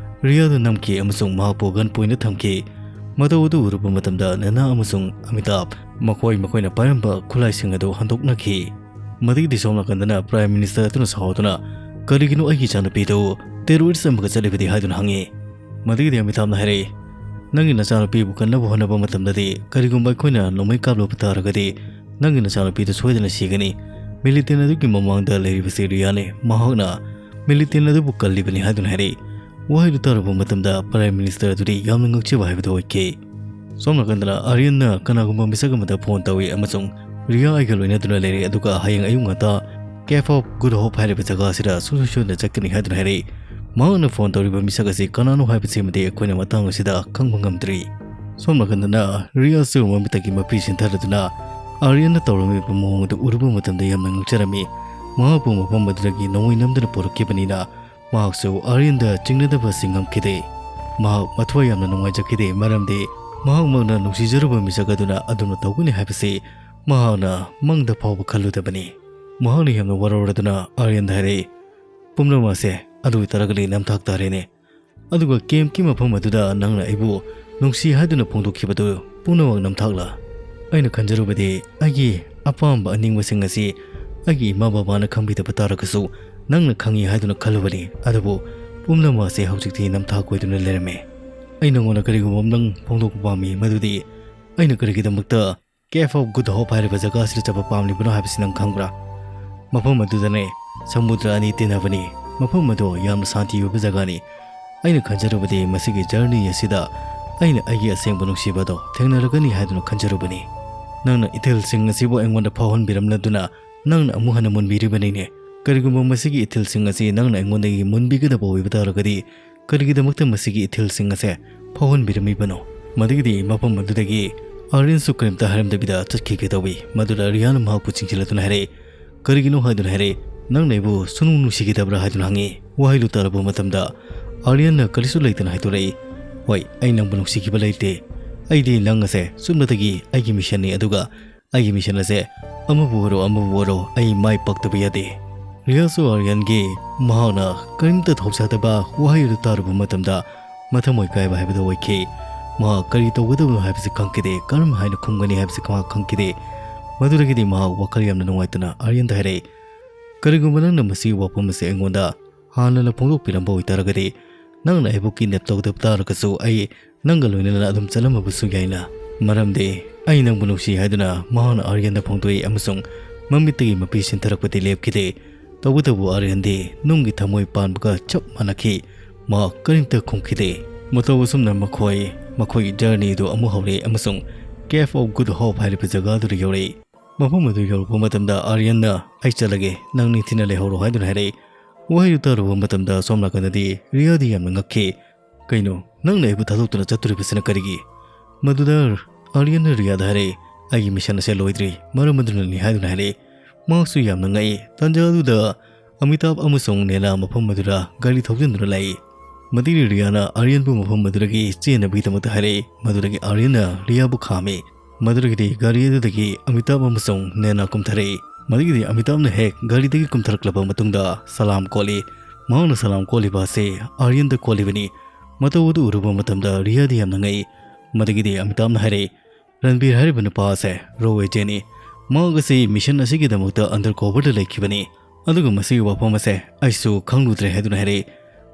ꯔꯤꯌꯥꯗ ꯅꯝꯈꯤ ꯑꯃꯁꯨꯡ ꯃꯍꯥꯛꯄꯨ ꯒꯟ ꯄꯣꯏꯟꯗ ꯊꯝꯈꯤ꯫ ꯃꯇꯧ ꯑꯗꯨ ꯎꯔꯨꯕ ꯃꯇꯝꯗ ꯅꯦꯅꯥ ꯑꯃꯁꯨꯡ ꯑꯃꯤꯇꯥꯕ ꯃꯈꯣꯏ ꯃꯈꯣꯏꯅ ꯄꯥꯏꯔꯝꯕ ꯈꯨꯠꯂꯥꯏꯁꯤꯡ ꯑꯗꯨ ꯍꯟꯗꯣꯛꯅꯈꯤ꯫ ꯃꯗꯨꯒꯤꯗꯤ ꯁꯣꯝ ꯅꯥꯀꯟꯗꯅ ꯄ꯭ꯔꯥꯏꯝ ꯃꯤꯅꯤꯁꯇꯔ ꯑꯗꯨꯅ ꯁꯥꯎꯗꯨꯅ, "ꯀꯔꯤꯒꯤꯅꯣ ꯑꯩꯒꯤ ꯏꯆꯥꯅꯨꯄꯤꯗꯨ ꯇꯦꯔꯣꯔꯤꯁ ꯑꯃꯒ ꯆꯠꯂꯤꯕꯗꯤ?" ꯍꯥꯏꯗꯨꯅ ꯍꯪꯉꯤ꯫ ꯃꯗꯨꯒꯤꯗꯤ ꯑꯃꯤꯇꯥꯕꯅ ꯍꯥꯏꯔꯛꯏ, "ꯅꯪꯒꯤ ꯅꯆꯥꯅꯨꯄꯤꯕꯨ ꯀꯟꯅꯕ ꯍꯣꯠꯅꯕ ꯃꯇꯝꯗꯗꯤ ꯀꯔꯤꯒꯨꯝꯕ ꯑꯩꯈꯣꯏꯅ ꯅꯣꯡꯃꯩ ꯀꯥꯞꯂꯨꯕ ꯇꯥꯔꯒꯗꯤ ꯅꯪꯒꯤ ꯅꯆꯥꯅꯨꯄꯤꯗꯨ ꯁꯣꯏꯗꯅ ꯁꯤꯒꯅꯤ꯫ ꯃꯤꯂꯤꯇꯦꯟ ꯑꯗꯨꯒꯤ ꯃꯃꯥꯡꯗ ꯂꯩꯔꯤꯕꯁꯤ ꯔꯤꯌꯥꯅꯤ꯫ ꯃꯍꯥꯛꯅ ꯃꯤꯂꯤꯇꯦꯟ ꯑꯗꯨꯕꯨ ꯀꯜꯂꯤꯕꯅꯤ" ꯍꯥꯏꯗꯨꯅ ꯍꯥꯏꯔꯛꯏ꯫ ꯋꯥꯍꯩꯗꯨ ꯇꯥꯔꯨꯕ ꯃꯇꯝꯗ ꯄ꯭ꯔꯥꯏꯝ ꯃꯤꯅꯤꯁꯇꯔ ꯑꯗꯨꯗꯤ ꯌꯥꯝꯅ ꯉꯛꯆꯕ ꯍꯥꯏꯕꯗꯨ ꯑꯣꯏꯈꯤ꯫ ꯁꯣꯝ ꯅꯥꯀꯟꯗꯅ ꯑꯥꯔꯌꯟꯅ ꯀꯅꯥꯒꯨꯝꯕ ꯃꯤꯁꯛ ꯑꯃꯗ ꯐꯣꯟ ꯇꯧꯏ ꯑꯃꯁꯨꯡ ꯔꯤꯌꯥ ꯑꯩꯒ ꯂꯣꯏꯅꯗꯨꯅ ꯂꯩꯔꯦ, ꯑꯗꯨꯒ ꯍꯌꯦꯡ ꯑꯌꯨꯛ ꯉꯟꯇꯥ ꯀꯦꯐ ꯑꯣꯐ ꯒꯨꯗ ꯍꯣꯞ ꯍꯥꯏꯔꯤꯕ ꯖꯒꯥ ꯑꯁꯤꯗ ꯁꯨꯡꯁꯣꯏ ꯁꯣꯏꯗꯅ ꯆꯠꯀꯅꯤ ꯍꯥꯏꯗꯨꯅ ꯍꯥꯏꯔꯛꯏ꯫ ꯃꯍꯥꯛꯅ ꯐꯣꯟ ꯇꯧꯔꯤꯕ ꯃꯤꯁꯛ ꯑꯁꯤ ꯀꯅꯥꯅꯣ ꯍꯥꯏꯕꯁꯤꯃꯗꯤ ꯑꯩꯈꯣꯏꯅ ꯃꯇꯥꯡ ꯑꯁꯤꯗ ꯈꯪꯕ ꯉꯝꯗ꯭ꯔꯤ꯫ ꯁꯣꯝ ꯅꯥꯀꯟꯗꯅ ꯔꯤꯌꯥꯁꯨ ꯃꯃꯤꯠꯇꯒꯤ ꯃꯄꯤ ꯁꯤꯟꯊꯔꯗꯨꯅ ꯑꯥꯔꯌꯟꯅ ꯇꯧꯔꯝꯃꯤꯕ ꯃꯑꯣꯡ ꯑꯗꯨ ꯎꯔꯨꯕ ꯃꯇꯝꯗ ꯌꯥꯝꯅ ꯉꯛꯆꯔꯝꯃꯤ꯫ ꯃꯍꯥꯛꯄꯨ ꯃꯐꯝ ꯑꯗꯨꯗꯒꯤ ꯅꯣꯡꯃꯩ ꯅꯝꯗꯨꯅ ꯄꯨꯔꯛꯈꯤꯕꯅꯤꯅ ꯃꯍꯥꯛꯁꯨ ꯑꯥꯔꯌꯟꯗ ꯆꯤꯡꯅꯗꯕ ꯉꯝꯈꯤꯗꯦ꯫ ꯃꯍꯥꯛ ꯃꯊ꯭ꯋꯥꯏ ꯌꯥꯝꯅ ꯅꯨꯡꯉꯥꯏꯖꯈꯤꯗꯦ, ꯃꯔꯝꯗꯤ ꯃꯍꯥꯛꯃꯛꯅ ꯅꯨꯡꯁꯤꯖꯔꯨꯕ ꯃꯤꯁꯛ ꯑꯗꯨꯅ ꯑꯗꯨꯝꯅ ꯇꯧꯒꯅꯤ ꯍꯥꯏꯕꯁꯤ ꯃꯍꯥꯛꯅ ꯃꯪꯗ ꯐꯥꯎꯕ ꯈꯜꯂꯨꯗꯕꯅꯤ꯫ ꯃꯍꯥꯛꯅ ꯌꯥꯝꯅ ꯋꯥꯔꯧꯔꯗꯨꯅ ꯑꯥꯔꯌꯟꯗ ꯍꯥꯏꯔꯛꯏ, "ꯄꯨꯝꯅꯃꯛ ꯑꯁꯦ ꯑꯗꯨ ꯑꯣꯏꯇꯥꯔꯒꯗꯤ ꯅꯝꯊꯥꯛ ꯇꯥꯔꯦꯅꯦ꯫ ꯑꯗꯨꯒ ꯀꯦꯝꯞꯀꯤ ꯃꯐꯝ ꯑꯗꯨꯗ ꯅꯪꯅ ꯑꯩꯕꯨ ꯅꯨꯡꯁꯤ ꯍꯥꯏꯗꯨꯅ ꯐꯣꯡꯗꯣꯛꯈꯤꯕꯗꯨ ꯄꯨꯝꯅꯃꯛ ꯅꯝꯊꯥꯛꯂ? ꯑꯩꯅ ꯈꯟꯖꯔꯨꯕꯗꯤ ꯑꯩꯒꯤ ꯑꯄꯥꯝꯕ ꯑꯅꯤꯡꯕꯁꯤꯡ ꯑꯁꯤ ꯑꯩꯒꯤ ꯏꯃꯥ ꯕꯕꯥꯅ ꯈꯪꯕꯤꯗꯕ ꯇꯥꯔꯒꯁꯨ ꯅꯪꯅ ꯈꯪꯏ ꯍꯥꯏꯗꯨꯅ ꯈꯜꯂꯨꯕꯅꯤ꯫ ꯑꯗꯨꯕꯨ ꯄꯨꯝꯅꯃꯛ ꯑꯁꯤ ꯍꯧꯖꯤꯛꯇꯤ ꯅꯝꯊꯥꯛ ꯑꯣꯏꯗꯨꯅ ꯂꯩꯔꯝꯃꯦ꯫ ꯑꯩ ꯅꯉꯣꯟꯗ ꯀꯔꯤꯒꯨꯝꯕ ꯑꯃꯇꯪ ꯐꯣꯡꯗꯣꯛꯄ ꯄꯥꯝꯃꯤ, ꯃꯗꯨꯗꯤ ꯑꯩꯅ ꯀꯔꯤꯒꯤꯗꯃꯛꯇ ꯀꯦꯐ ꯑꯣꯐ ꯒꯨꯗ ꯍꯣꯞ ꯍꯥꯏꯔꯤꯕ ꯖꯒꯥ ꯑꯁꯤꯗ ꯆꯠꯄ ꯄꯥꯝꯂꯤꯕꯅꯣ ꯍꯥꯏꯕꯁꯤ ꯅꯪ ꯈꯪꯕ꯭ꯔꯥ? ꯃꯐꯝ ꯑꯗꯨꯗꯅꯦ ꯁꯃꯨꯗ꯭ꯔ ꯑꯅꯤ ꯇꯤꯟꯅꯕꯅꯤ꯫ ꯃꯐꯝ ꯑꯗꯨ ꯌꯥꯝꯅ ꯁꯥꯟꯇꯤ ꯑꯣꯏꯕ ꯖꯒꯥꯅꯤ꯫ ꯑꯩꯅ ꯈꯟꯖꯔꯨꯕꯗꯤ ꯃꯁꯤꯒꯤ ꯖꯔꯅꯤ ꯑꯁꯤꯗ ꯑꯩꯅ ꯑꯩꯒꯤ ꯑꯁꯦꯡꯕ ꯅꯨꯡꯁꯤꯕ ꯑꯗꯣ ꯊꯦꯡꯅꯔꯒꯅꯤ ꯍꯥꯏꯗꯨꯅ ꯈꯟꯖꯔꯨꯕꯅꯤ꯫ ꯅꯪꯅ ꯏꯊꯤꯜꯁꯤꯡ ꯑꯁꯤꯕꯨ ꯑꯩꯉꯣꯟꯗ ꯐꯥꯎꯍꯟꯕꯤꯔꯝꯂꯗꯨꯅ ꯅꯪꯅ ꯑꯃꯨꯛ ꯍꯟꯅ ꯃꯨꯟꯕꯤꯔꯤꯕꯅꯤꯅꯦ꯫ ꯀꯔꯤꯒꯨꯝꯕ ꯃꯁꯤꯒꯤ ꯏꯊꯤꯜꯁꯤꯡ ꯑꯁꯤ ꯅꯪꯅ ꯑꯩꯉꯣꯟꯗꯒꯤ ꯃꯨꯟꯕꯤꯒꯗꯕ ꯑꯣꯏꯕ ꯇꯥꯔꯒꯗꯤ ꯀꯔꯤꯒꯤꯗꯃꯛꯇ ꯃꯁꯤꯒꯤ ꯏꯊꯤꯜꯁꯤꯡ ꯑꯁꯦ ꯐꯥꯎꯍꯟꯕꯤꯔꯝꯃꯤꯕꯅꯣ?" ꯃꯗꯨꯒꯤꯗꯤ ꯃꯐꯝ ꯑꯗꯨꯗꯒꯤ ꯑꯥꯔꯌꯟꯁꯨ ꯀꯔꯤꯝꯇ ꯍꯥꯏꯔꯝꯗꯕꯤꯗ ꯆꯠꯈꯤꯒꯦ ꯇꯧꯏ꯫ ꯃꯗꯨꯗ ꯔꯤꯌꯥꯅ ꯃꯍꯥꯛꯄꯨ ꯆꯤꯡꯁꯤꯜꯂꯗꯨꯅ ꯍꯥꯏꯔꯛꯏ, "ꯀꯔꯤꯒꯤꯅꯣ ꯍꯥꯏꯗꯨꯅ ꯍꯥꯏꯔꯛꯏ, ꯅꯪꯅ ꯑꯩꯕꯨ ꯁꯨꯡꯅꯨꯡ ꯅꯨꯡꯁꯤꯈꯤꯗꯕ꯭ꯔꯥ?" ꯍꯥꯏꯗꯨꯅ ꯍꯪꯉꯤ꯫ ꯋꯥꯍꯩꯗꯨ ꯇꯥꯔꯕ ꯃꯇꯝꯗ ꯑꯥꯔꯌꯟꯅ ꯀꯔꯤꯁꯨ ꯂꯩꯇꯅ ꯍꯥꯏꯗꯣꯔꯛꯏ, "ꯍꯣꯏ, ꯑꯩ ꯅꯪꯕꯨ ꯅꯨꯡꯁꯤꯈꯤꯕ ꯂꯩꯇꯦ꯫ ꯑꯩꯗꯤ ꯅꯪ ꯑꯁꯦ ꯆꯨꯝꯅꯇꯒꯤ ꯑꯩꯒꯤ ꯃꯤꯁꯟꯅꯤ, ꯑꯗꯨꯒ ꯑꯩꯒꯤ ꯃꯤꯁꯟ ꯑꯁꯦ ꯑꯃꯕꯨ ꯑꯣꯏꯔꯣ ꯑꯃꯕꯨ ꯑꯣꯏꯔꯣ ꯑꯩ ꯃꯥꯏ ꯄꯥꯛꯇꯕ ꯌꯥꯗꯦ"꯫ ꯔꯤꯌꯥꯁꯨ ꯑꯥꯔꯌꯟꯒꯤ ꯃꯍꯥꯛꯅ ꯀꯔꯤꯝꯇ ꯊꯧꯁꯥꯗꯕ ꯋꯥꯍꯩ ꯑꯗꯨ ꯇꯥꯔꯨꯕ ꯃꯇꯝꯗ ꯃꯊꯃꯣꯏ ꯀꯥꯏꯕ ꯍꯥꯏꯕꯗꯨ ꯑꯣꯏꯈꯤ꯫ ꯃꯍꯥꯛ ꯀꯔꯤ ꯇꯧꯒꯗꯕꯅꯣ ꯍꯥꯏꯕꯁꯤ ꯈꯪꯈꯤꯗꯦ, ꯀꯔꯝ ꯍꯥꯏꯅ ꯈꯨꯝꯒꯅꯤ ꯍꯥꯏꯕꯁꯤ ꯃꯍꯥꯛ ꯈꯪꯈꯤꯗꯦ꯫ ꯃꯗꯨꯗꯒꯤꯗꯤ ꯃꯍꯥꯛ ꯋꯥꯈꯜ ꯌꯥꯝꯅ ꯅꯨꯡꯉꯥꯏꯇꯅ ꯑꯥꯔꯌꯟꯗ ꯍꯥꯏꯔꯛꯏ, "ꯀꯔꯤꯒꯨꯝꯕ ꯅꯪꯅ ꯃꯁꯤꯒꯤ ꯋꯥꯐꯝ ꯑꯁꯤ ꯑꯩꯉꯣꯟꯗ ꯍꯥꯟꯅꯅ ꯐꯣꯡꯗꯣꯛꯄꯤꯔꯝꯕ ꯑꯣꯏꯇꯥꯔꯒꯗꯤ, ꯅꯪꯅ ꯑꯩꯕꯨ ꯀꯤꯗꯅꯦꯞ ꯇꯧꯗꯕ ꯇꯥꯔꯒꯁꯨ ꯑꯩ ꯅꯪꯒ ꯂꯣꯏꯅꯅ ꯑꯗꯨꯝ ꯆꯠꯂꯝꯃꯕꯁꯨ ꯌꯥꯏꯅ꯫ ꯃꯔꯝꯗꯤ ꯑꯩ ꯅꯪꯕꯨ ꯅꯨꯡꯁꯤ" ꯍꯥꯏꯗꯨꯅ ꯃꯍꯥꯛꯅ ꯑꯥꯔꯌꯟꯗ ꯐꯣꯡꯗꯣꯛꯏ ꯑꯃꯁꯨꯡ ꯃꯃꯤꯠꯇꯒꯤ ꯃꯄꯤ ꯁꯤꯟꯊꯔꯛꯄꯗꯤ ꯂꯦꯞꯈꯤꯗꯦ꯫ ꯇꯧꯕꯇꯕꯨ ꯑꯥꯔꯌꯟꯗꯤ ꯅꯨꯡꯒꯤ ꯊꯃꯣꯏ ꯄꯥꯟꯕꯒ ꯆꯞ ꯃꯥꯟꯅꯈꯤ꯫ ꯃꯍꯥꯛ ꯀꯔꯤꯝꯇ ꯈꯨꯝꯈꯤꯗꯦ꯫ ꯃꯇꯧ ꯑꯁꯨꯝꯅ ꯃꯈꯣꯏ, ꯃꯈꯣꯏꯒꯤ ꯖꯔꯅꯤꯗꯨ ꯑꯃꯨꯛ ꯍꯧꯔꯛꯏ ꯑꯃꯁꯨꯡ Cape of Good Hope ꯍꯥꯏꯔꯤꯕ ꯖꯒꯥꯗꯨꯗ ꯌꯧꯔꯛꯏ꯫ ꯃꯐꯝ ꯑꯗꯨ ꯌꯧꯔꯛꯄ ꯃꯇꯝꯗ ꯑꯥꯔꯌꯟꯅ, "ꯑꯩ ꯆꯠꯂꯒꯦ, ꯅꯪ ꯅꯤꯡꯊꯤꯅ ꯂꯩꯍꯧꯔꯣ" ꯍꯥꯏꯗꯨꯅ ꯍꯥꯏꯔꯛꯏ꯫ ꯋꯥꯍꯩꯗꯨ ꯇꯥꯔꯨꯕ ꯃꯇꯝꯗ ꯁꯣꯝ ꯅꯥꯀꯟꯗꯗꯤ ꯔꯤꯌꯥꯗꯤ ꯌꯥꯝꯅ ꯉꯛꯈꯤ꯫ "ꯀꯩꯅꯣ, ꯅꯪꯅ ꯑꯩꯕꯨ ꯊꯥꯗꯣꯛꯇꯨꯅ ꯆꯠꯇꯣꯔꯤꯕꯁꯤꯅ ꯀꯔꯤꯒꯤ?" ꯃꯗꯨꯗ ꯑꯥꯔꯌꯟꯅ ꯔꯤꯌꯥꯗ ꯍꯥꯏꯔꯛꯏ, "ꯑꯩꯒꯤ ꯃꯤꯁꯟ ꯑꯁꯦ ꯂꯣꯏꯗ꯭ꯔꯤ, ꯃꯔꯝ ꯑꯗꯨꯅꯅꯤ" ꯍꯥꯏꯗꯨꯅ ꯍꯥꯏꯔꯛꯏ꯫ ꯃꯍꯥꯛꯁꯨ ꯌꯥꯝꯅ ꯉꯛꯏ꯫ ꯇꯥꯟꯖꯥ ꯑꯗꯨꯗ ꯑꯃꯤꯇꯥꯕ ꯑꯃꯁꯨꯡ ꯅꯦꯅꯥ ꯃꯐꯝ ꯑꯗꯨꯗ ꯒꯥꯔꯤ ꯊꯧꯖꯤꯟꯗꯨꯅ ꯂꯥꯛꯏ꯫ ꯃꯗꯨꯒꯤ ꯔꯤꯌꯥꯅ ꯑꯥꯔꯌꯟꯕꯨ ꯃꯐꯝ ꯑꯗꯨꯗꯒꯤ ꯆꯦꯟꯅꯕꯒꯤꯗꯃꯛꯇ ꯍꯥꯏꯔꯛꯏ꯫ ꯃꯗꯨꯗꯒꯤ ꯑꯥꯔꯌꯟꯅ ꯔꯤꯌꯥꯕꯨ ꯈꯥꯝꯃꯤ꯫ ꯃꯗꯨꯗꯒꯤꯗꯤ ꯒꯥꯔꯤ ꯑꯗꯨꯗꯒꯤ ꯑꯃꯤꯇꯥꯕ ꯑꯃꯁꯨꯡ ꯅꯦꯅꯥ ꯀꯨꯝꯊꯔꯛꯏ꯫ ꯃꯗꯨꯗꯒꯤꯗꯤ ꯑꯃꯤꯇꯥꯕꯅ ꯍꯦꯛ ꯒꯥꯔꯤꯗꯒꯤ ꯀꯨꯝꯊꯔꯛꯂꯕ ꯃꯇꯨꯡꯗ ꯁꯂꯥꯝ ꯀꯣꯠꯂꯤ꯫ ꯃꯍꯥꯛꯅ ꯁꯂꯥꯝ ꯀꯣꯠꯂꯤꯕ ꯑꯁꯤ ꯑꯥꯔꯌꯟꯗ ꯀꯣꯠꯂꯤꯕꯅꯤ꯫ ꯃꯇꯧ ꯑꯗꯨ ꯎꯔꯨꯕ ꯃꯇꯝꯗ ꯔꯤꯌꯥꯗꯤ ꯌꯥꯝꯅ ꯉꯛꯏ꯫ ꯃꯗꯨꯗꯒꯤꯗꯤ ꯑꯃꯤꯇꯥꯕꯅ ꯍꯥꯏꯔꯛꯏ, "ꯔꯟꯕꯤꯔ ꯍꯥꯏꯔꯤꯕ ꯅꯨꯄꯥ ꯑꯁꯦ ꯔꯣ ꯑꯦꯖꯦꯟꯅꯤ꯫ ꯃꯍꯥꯛ ꯑꯁꯤ ꯃꯤꯁꯟ ꯑꯁꯤꯒꯤꯗꯃꯛꯇ ꯑꯟꯗꯔ ꯀꯣꯚꯔꯗ ꯂꯩꯈꯤꯕꯅꯤ꯫ ꯑꯗꯨꯒ ꯃꯁꯤꯒꯤ ꯋꯥꯐꯝ ꯑꯁꯦ ꯑꯩꯁꯨ ꯈꯪꯂꯨꯗ꯭ꯔꯦ" ꯍꯥꯏꯗꯨꯅ ꯍꯥꯏꯔꯛꯏ꯫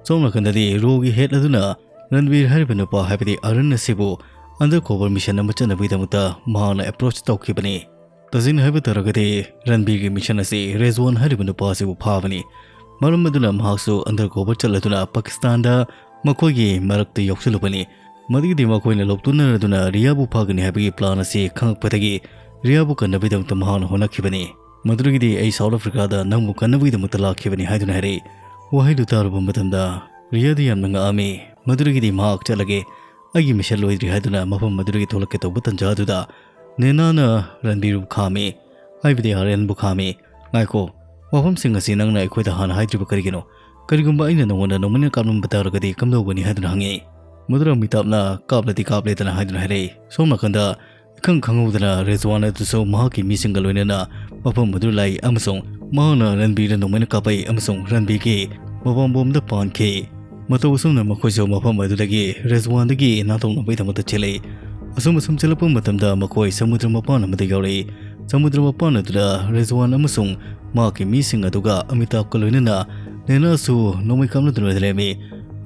ꯁꯣꯝ ꯅꯥꯀꯟꯗꯗꯤ ꯔꯣꯒꯤ ꯍꯦꯠ ꯑꯗꯨꯅ ꯔꯟꯕꯤꯔ ꯍꯥꯏꯔꯤꯕ ꯅꯨꯄꯥ, ꯍꯥꯏꯕꯗꯤ ꯑꯔꯨꯟ ꯑꯁꯤꯕꯨ ꯑꯟꯗꯔ ꯀꯣꯚꯔ ꯃꯤꯁꯟ ꯑꯃ ꯆꯠꯅꯕꯒꯤꯗꯃꯛꯇ ꯃꯍꯥꯛꯅ ꯑꯦꯄ꯭ꯔꯣꯆ ꯇꯧꯈꯤꯕꯅꯤ꯫ ꯇꯖꯤꯟ ꯍꯥꯏꯕ ꯇꯥꯔꯒꯗꯤ ꯔꯟꯕꯤꯔꯒꯤ ꯃꯤꯁꯟ ꯑꯁꯤ ꯔꯦꯖꯋꯥꯟ ꯍꯥꯏꯔꯤꯕ ꯅꯨꯄꯥ ꯑꯁꯤꯕꯨ ꯐꯥꯕꯅꯤ꯫ ꯃꯔꯝ ꯑꯗꯨꯅ ꯃꯍꯥꯛꯁꯨ ꯑꯟꯗꯔ ꯀꯣꯚꯔ ꯆꯠꯂꯗꯨꯅ ꯄꯥꯀꯤꯁꯇꯥꯟꯗ ꯃꯈꯣꯏꯒꯤ ꯃꯔꯛꯇ ꯌꯥꯎꯁꯤꯜꯂꯨꯕꯅꯤ꯫ ꯃꯗꯨꯒꯤꯗꯤ ꯃꯈꯣꯏꯅ ꯂꯧꯇꯨꯅꯔꯗꯨꯅ ꯔꯤꯌꯥꯕꯨ ꯐꯥꯒꯅꯤ ꯍꯥꯏꯕꯒꯤ ꯄ꯭ꯂꯥꯟ ꯑꯁꯤ ꯈꯪꯉꯛꯄꯗꯒꯤ ꯔꯤꯌꯥꯕꯨ ꯀꯟꯅꯕꯒꯤꯗꯃꯛꯇ ꯃꯍꯥꯛꯅ ꯍꯣꯠꯅꯈꯤꯕꯅꯤ꯫ ꯃꯗꯨꯗꯒꯤꯗꯤ "ꯑꯩ ꯁꯥꯎꯠ ꯑꯐ꯭ꯔꯤꯀꯥꯗ ꯅꯪꯕꯨ ꯀꯟꯅꯕꯒꯤꯗꯃꯛꯇ ꯂꯥꯛꯈꯤꯕꯅꯤ" ꯍꯥꯏꯗꯨꯅ ꯍꯥꯏꯔꯛꯏ꯫ ꯋꯥꯍꯩꯗꯨ ꯇꯥꯔꯨꯕ ꯃꯇꯝꯗ ꯔꯤꯌꯥꯗꯤ ꯌꯥꯝꯅ ꯉꯛꯑꯝꯃꯤ꯫ ꯃꯗꯨꯗꯒꯤꯗꯤ ꯃꯍꯥꯛ ꯆꯠꯂꯒꯦ, ꯑꯩꯒꯤ ꯃꯤꯁꯟ ꯂꯣꯏꯗ꯭ꯔꯤ ꯍꯥꯏꯗꯨꯅ ꯃꯐꯝ ꯑꯗꯨꯗꯒꯤ ꯊꯣꯛꯂꯛꯀꯦ ꯇꯧꯕ ꯇꯟꯖꯥ ꯑꯗꯨꯗ ꯅꯦꯅꯥꯅ ꯔꯟꯕꯤꯔꯕꯨ ꯈꯥꯝꯃꯤ, ꯍꯥꯏꯕꯗꯤ ꯑꯥꯔꯌꯟꯕꯨ ꯈꯥꯝꯃꯤ꯫ "ꯉꯥꯏꯈꯣ, ꯋꯥꯐꯝꯁꯤꯡ ꯑꯁꯤ ꯅꯪꯅ ꯑꯩꯈꯣꯏꯗ ꯍꯥꯟꯅ ꯍꯥꯏꯗ꯭ꯔꯤꯕ ꯀꯔꯤꯒꯤꯅꯣ? "ꯀꯔꯤꯒꯨꯝꯕ ꯑꯩꯅ ꯅꯉꯣꯟꯗ ꯅꯣꯡꯃꯩꯅ ꯀꯥꯞꯂꯝꯕ ꯇꯥꯔꯒꯗꯤ ꯀꯝꯗꯧꯒꯅꯤ?" ꯍꯥꯏꯗꯨꯅ ꯍꯪꯉꯤ꯫ ꯃꯗꯨꯗ ꯑꯃꯤꯇꯥꯕꯅ "ꯀꯥꯞꯂꯗꯤ ꯀꯥꯞꯂꯦꯗꯅ" ꯍꯥꯏꯗꯨꯅ ꯍꯥꯏꯔꯛꯏ꯫ ꯁꯣꯝ ꯅꯥꯀꯟꯗ ꯏꯈꯪ ꯈꯪꯍꯧꯗꯅ ꯔꯦꯖꯋꯥꯟ ꯑꯗꯨꯁꯨ ꯃꯍꯥꯛꯀꯤ ꯃꯤꯁꯤꯡꯒ ꯂꯣꯏꯅꯅ ꯃꯐꯝ ꯑꯗꯨ ꯂꯥꯛꯏ ꯑꯃꯁꯨꯡ ꯃꯍꯥꯛꯅ ꯔꯟꯕꯤꯔꯗ ꯅꯣꯡꯃꯩꯅ ꯀꯥꯞꯄꯛꯏ ꯑꯃꯁꯨꯡ ꯔꯟꯕꯤꯔꯒꯤ ꯃꯄꯥꯝꯕꯣꯝꯗ ꯄꯥꯟꯈꯤ꯫ ꯃꯇꯧ ꯑꯁꯨꯝꯅ ꯃꯈꯣꯏꯁꯨ ꯃꯐꯝ ꯑꯗꯨꯗꯒꯤ ꯔꯦꯖꯋꯥꯟꯗꯒꯤ ꯅꯥꯟꯊꯣꯛꯅꯕꯒꯤꯗꯃꯛꯇ ꯆꯦꯜꯂꯛꯏ꯫ ꯑꯁꯨꯝ ꯑꯁꯨꯝ ꯆꯦꯜꯂꯛꯄ ꯃꯇꯝꯗ ꯃꯈꯣꯏ ꯁꯃꯨꯗ꯭ꯔ ꯃꯄꯥꯟ ꯑꯃꯗ ꯌꯧꯔꯛꯏ꯫ ꯁꯃꯨꯗ꯭ꯔ ꯃꯄꯥꯟ ꯑꯗꯨꯗ ꯔꯦꯖꯋꯥꯟ ꯑꯃꯁꯨꯡ ꯃꯍꯥꯛꯀꯤ ꯃꯤꯁꯤꯡ ꯑꯗꯨꯒ ꯑꯃꯤꯇꯥꯕꯀ ꯂꯣꯏꯅꯅ ꯅꯦꯅꯥꯁꯨ ꯅꯣꯡꯃꯩ ꯀꯥꯞꯅꯗꯨꯅ ꯂꯩꯔꯝꯃꯤ꯫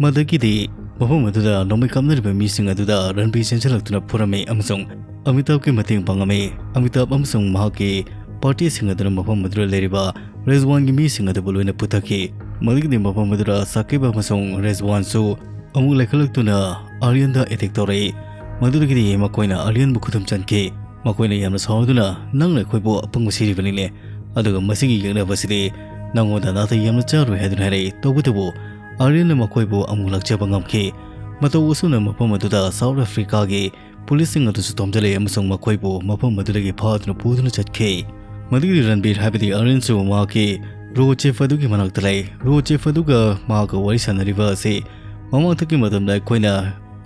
ꯃꯗꯨꯗꯒꯤꯗꯤ ꯃꯐꯝ ꯑꯗꯨꯗ ꯅꯣꯡꯃꯩ ꯀꯥꯞꯅꯔꯤꯕ ꯃꯤꯁꯤꯡ ꯑꯗꯨꯗ ꯔꯟꯕꯤꯔ ꯆꯦꯟꯁꯤꯜꯂꯛꯇꯨꯅ ꯐꯨꯔꯝꯃꯤ ꯑꯃꯁꯨꯡ ꯑꯃꯤꯇꯥꯕꯀꯤ ꯃꯇꯦꯡ ꯄꯥꯡꯉꯝꯃꯤ꯫ ꯑꯃꯤꯇꯥꯕ ꯑꯃꯁꯨꯡ ꯃꯍꯥꯛꯀꯤ ꯄꯥꯔꯇꯤꯁꯤꯡ ꯑꯗꯨꯅ ꯃꯐꯝ ꯑꯗꯨꯗ ꯂꯩꯔꯤꯕ ꯔꯦꯖꯋꯥꯟꯒꯤ ꯃꯤꯁꯤꯡ ꯑꯗꯨꯕꯨ ꯂꯣꯏꯅ ꯄꯨꯊꯈꯤ꯫ ꯃꯗꯨꯒꯤꯗꯤ ꯃꯐꯝ ꯑꯗꯨꯗ ꯁꯥꯀꯤꯕ ꯑꯃꯁꯨꯡ ꯔꯦꯖꯋꯥꯟꯁꯨ ꯑꯃꯨꯛ ꯂꯩꯈꯠꯂꯛꯇꯨꯅ ꯑꯥꯔꯌꯟꯗ ꯑꯦꯇꯦꯛ ꯇꯧꯔꯛꯏ꯫ ꯃꯗꯨꯗꯒꯤꯗꯤ ꯃꯈꯣꯏꯅ ꯑꯥꯔꯌꯟꯕꯨ ꯈꯨꯗꯨꯝ ꯆꯟꯈꯤ꯫ ꯃꯈꯣꯏꯅ ꯌꯥꯝꯅ ꯁꯥꯎꯗꯨꯅ, "ꯅꯪꯅ ꯑꯩꯈꯣꯏꯕꯨ ꯑꯄꯪꯕ ꯁꯤꯔꯤꯕꯅꯤꯅꯦ, ꯑꯗꯨꯒ ꯃꯁꯤꯒꯤ ꯌꯦꯛꯅꯕꯁꯤꯗꯤ ꯅꯉꯣꯟꯗ ꯅꯥꯇꯩ ꯌꯥꯝꯅ ꯆꯥꯔꯣꯏ" ꯍꯥꯏꯗꯨꯅ ꯍꯥꯏꯔꯛꯏ꯫ ꯇꯧꯕꯇꯕꯨ ꯑꯥꯔꯌꯟꯅ ꯃꯈꯣꯏꯕꯨ ꯑꯃꯨꯛ ꯂꯥꯛꯆꯕ ꯉꯝꯈꯤ꯫ ꯃꯇꯧ ꯑꯁꯨꯝꯅ ꯃꯐꯝ ꯑꯗꯨꯗ ꯁꯥꯎꯠ ꯑꯐ꯭ꯔꯤꯀꯥꯒꯤ ꯄꯨꯂꯤꯁꯁꯤꯡ ꯑꯗꯨꯁꯨ ꯊꯣꯝꯖꯤꯜꯂꯛꯏ ꯑꯃꯁꯨꯡ ꯃꯈꯣꯏꯕꯨ ꯃꯐꯝ ꯑꯗꯨꯗꯒꯤ ꯐꯥꯗꯨꯅ ꯄꯨꯗꯨꯅ ꯆꯠꯈꯤ꯫ ꯃꯗꯨꯒꯤ ꯔꯟꯕꯤꯔ ꯍꯥꯏꯕꯗꯤ ꯑꯥꯔꯌꯟꯁꯨ ꯃꯍꯥꯛꯀꯤ ꯔꯣ ꯆꯤꯐ ꯑꯗꯨꯒꯤ ꯃꯅꯥꯛꯇ ꯂꯩ꯫ ꯔꯣ ꯆꯤꯐ ꯑꯗꯨꯒ ꯃꯍꯥꯛꯀ ꯋꯥꯔꯤ ꯁꯥꯟꯅꯔꯤꯕ ꯑꯁꯤ ꯃꯃꯥꯡꯊꯛꯀꯤ ꯃꯇꯝꯗ ꯑꯩꯈꯣꯏꯅ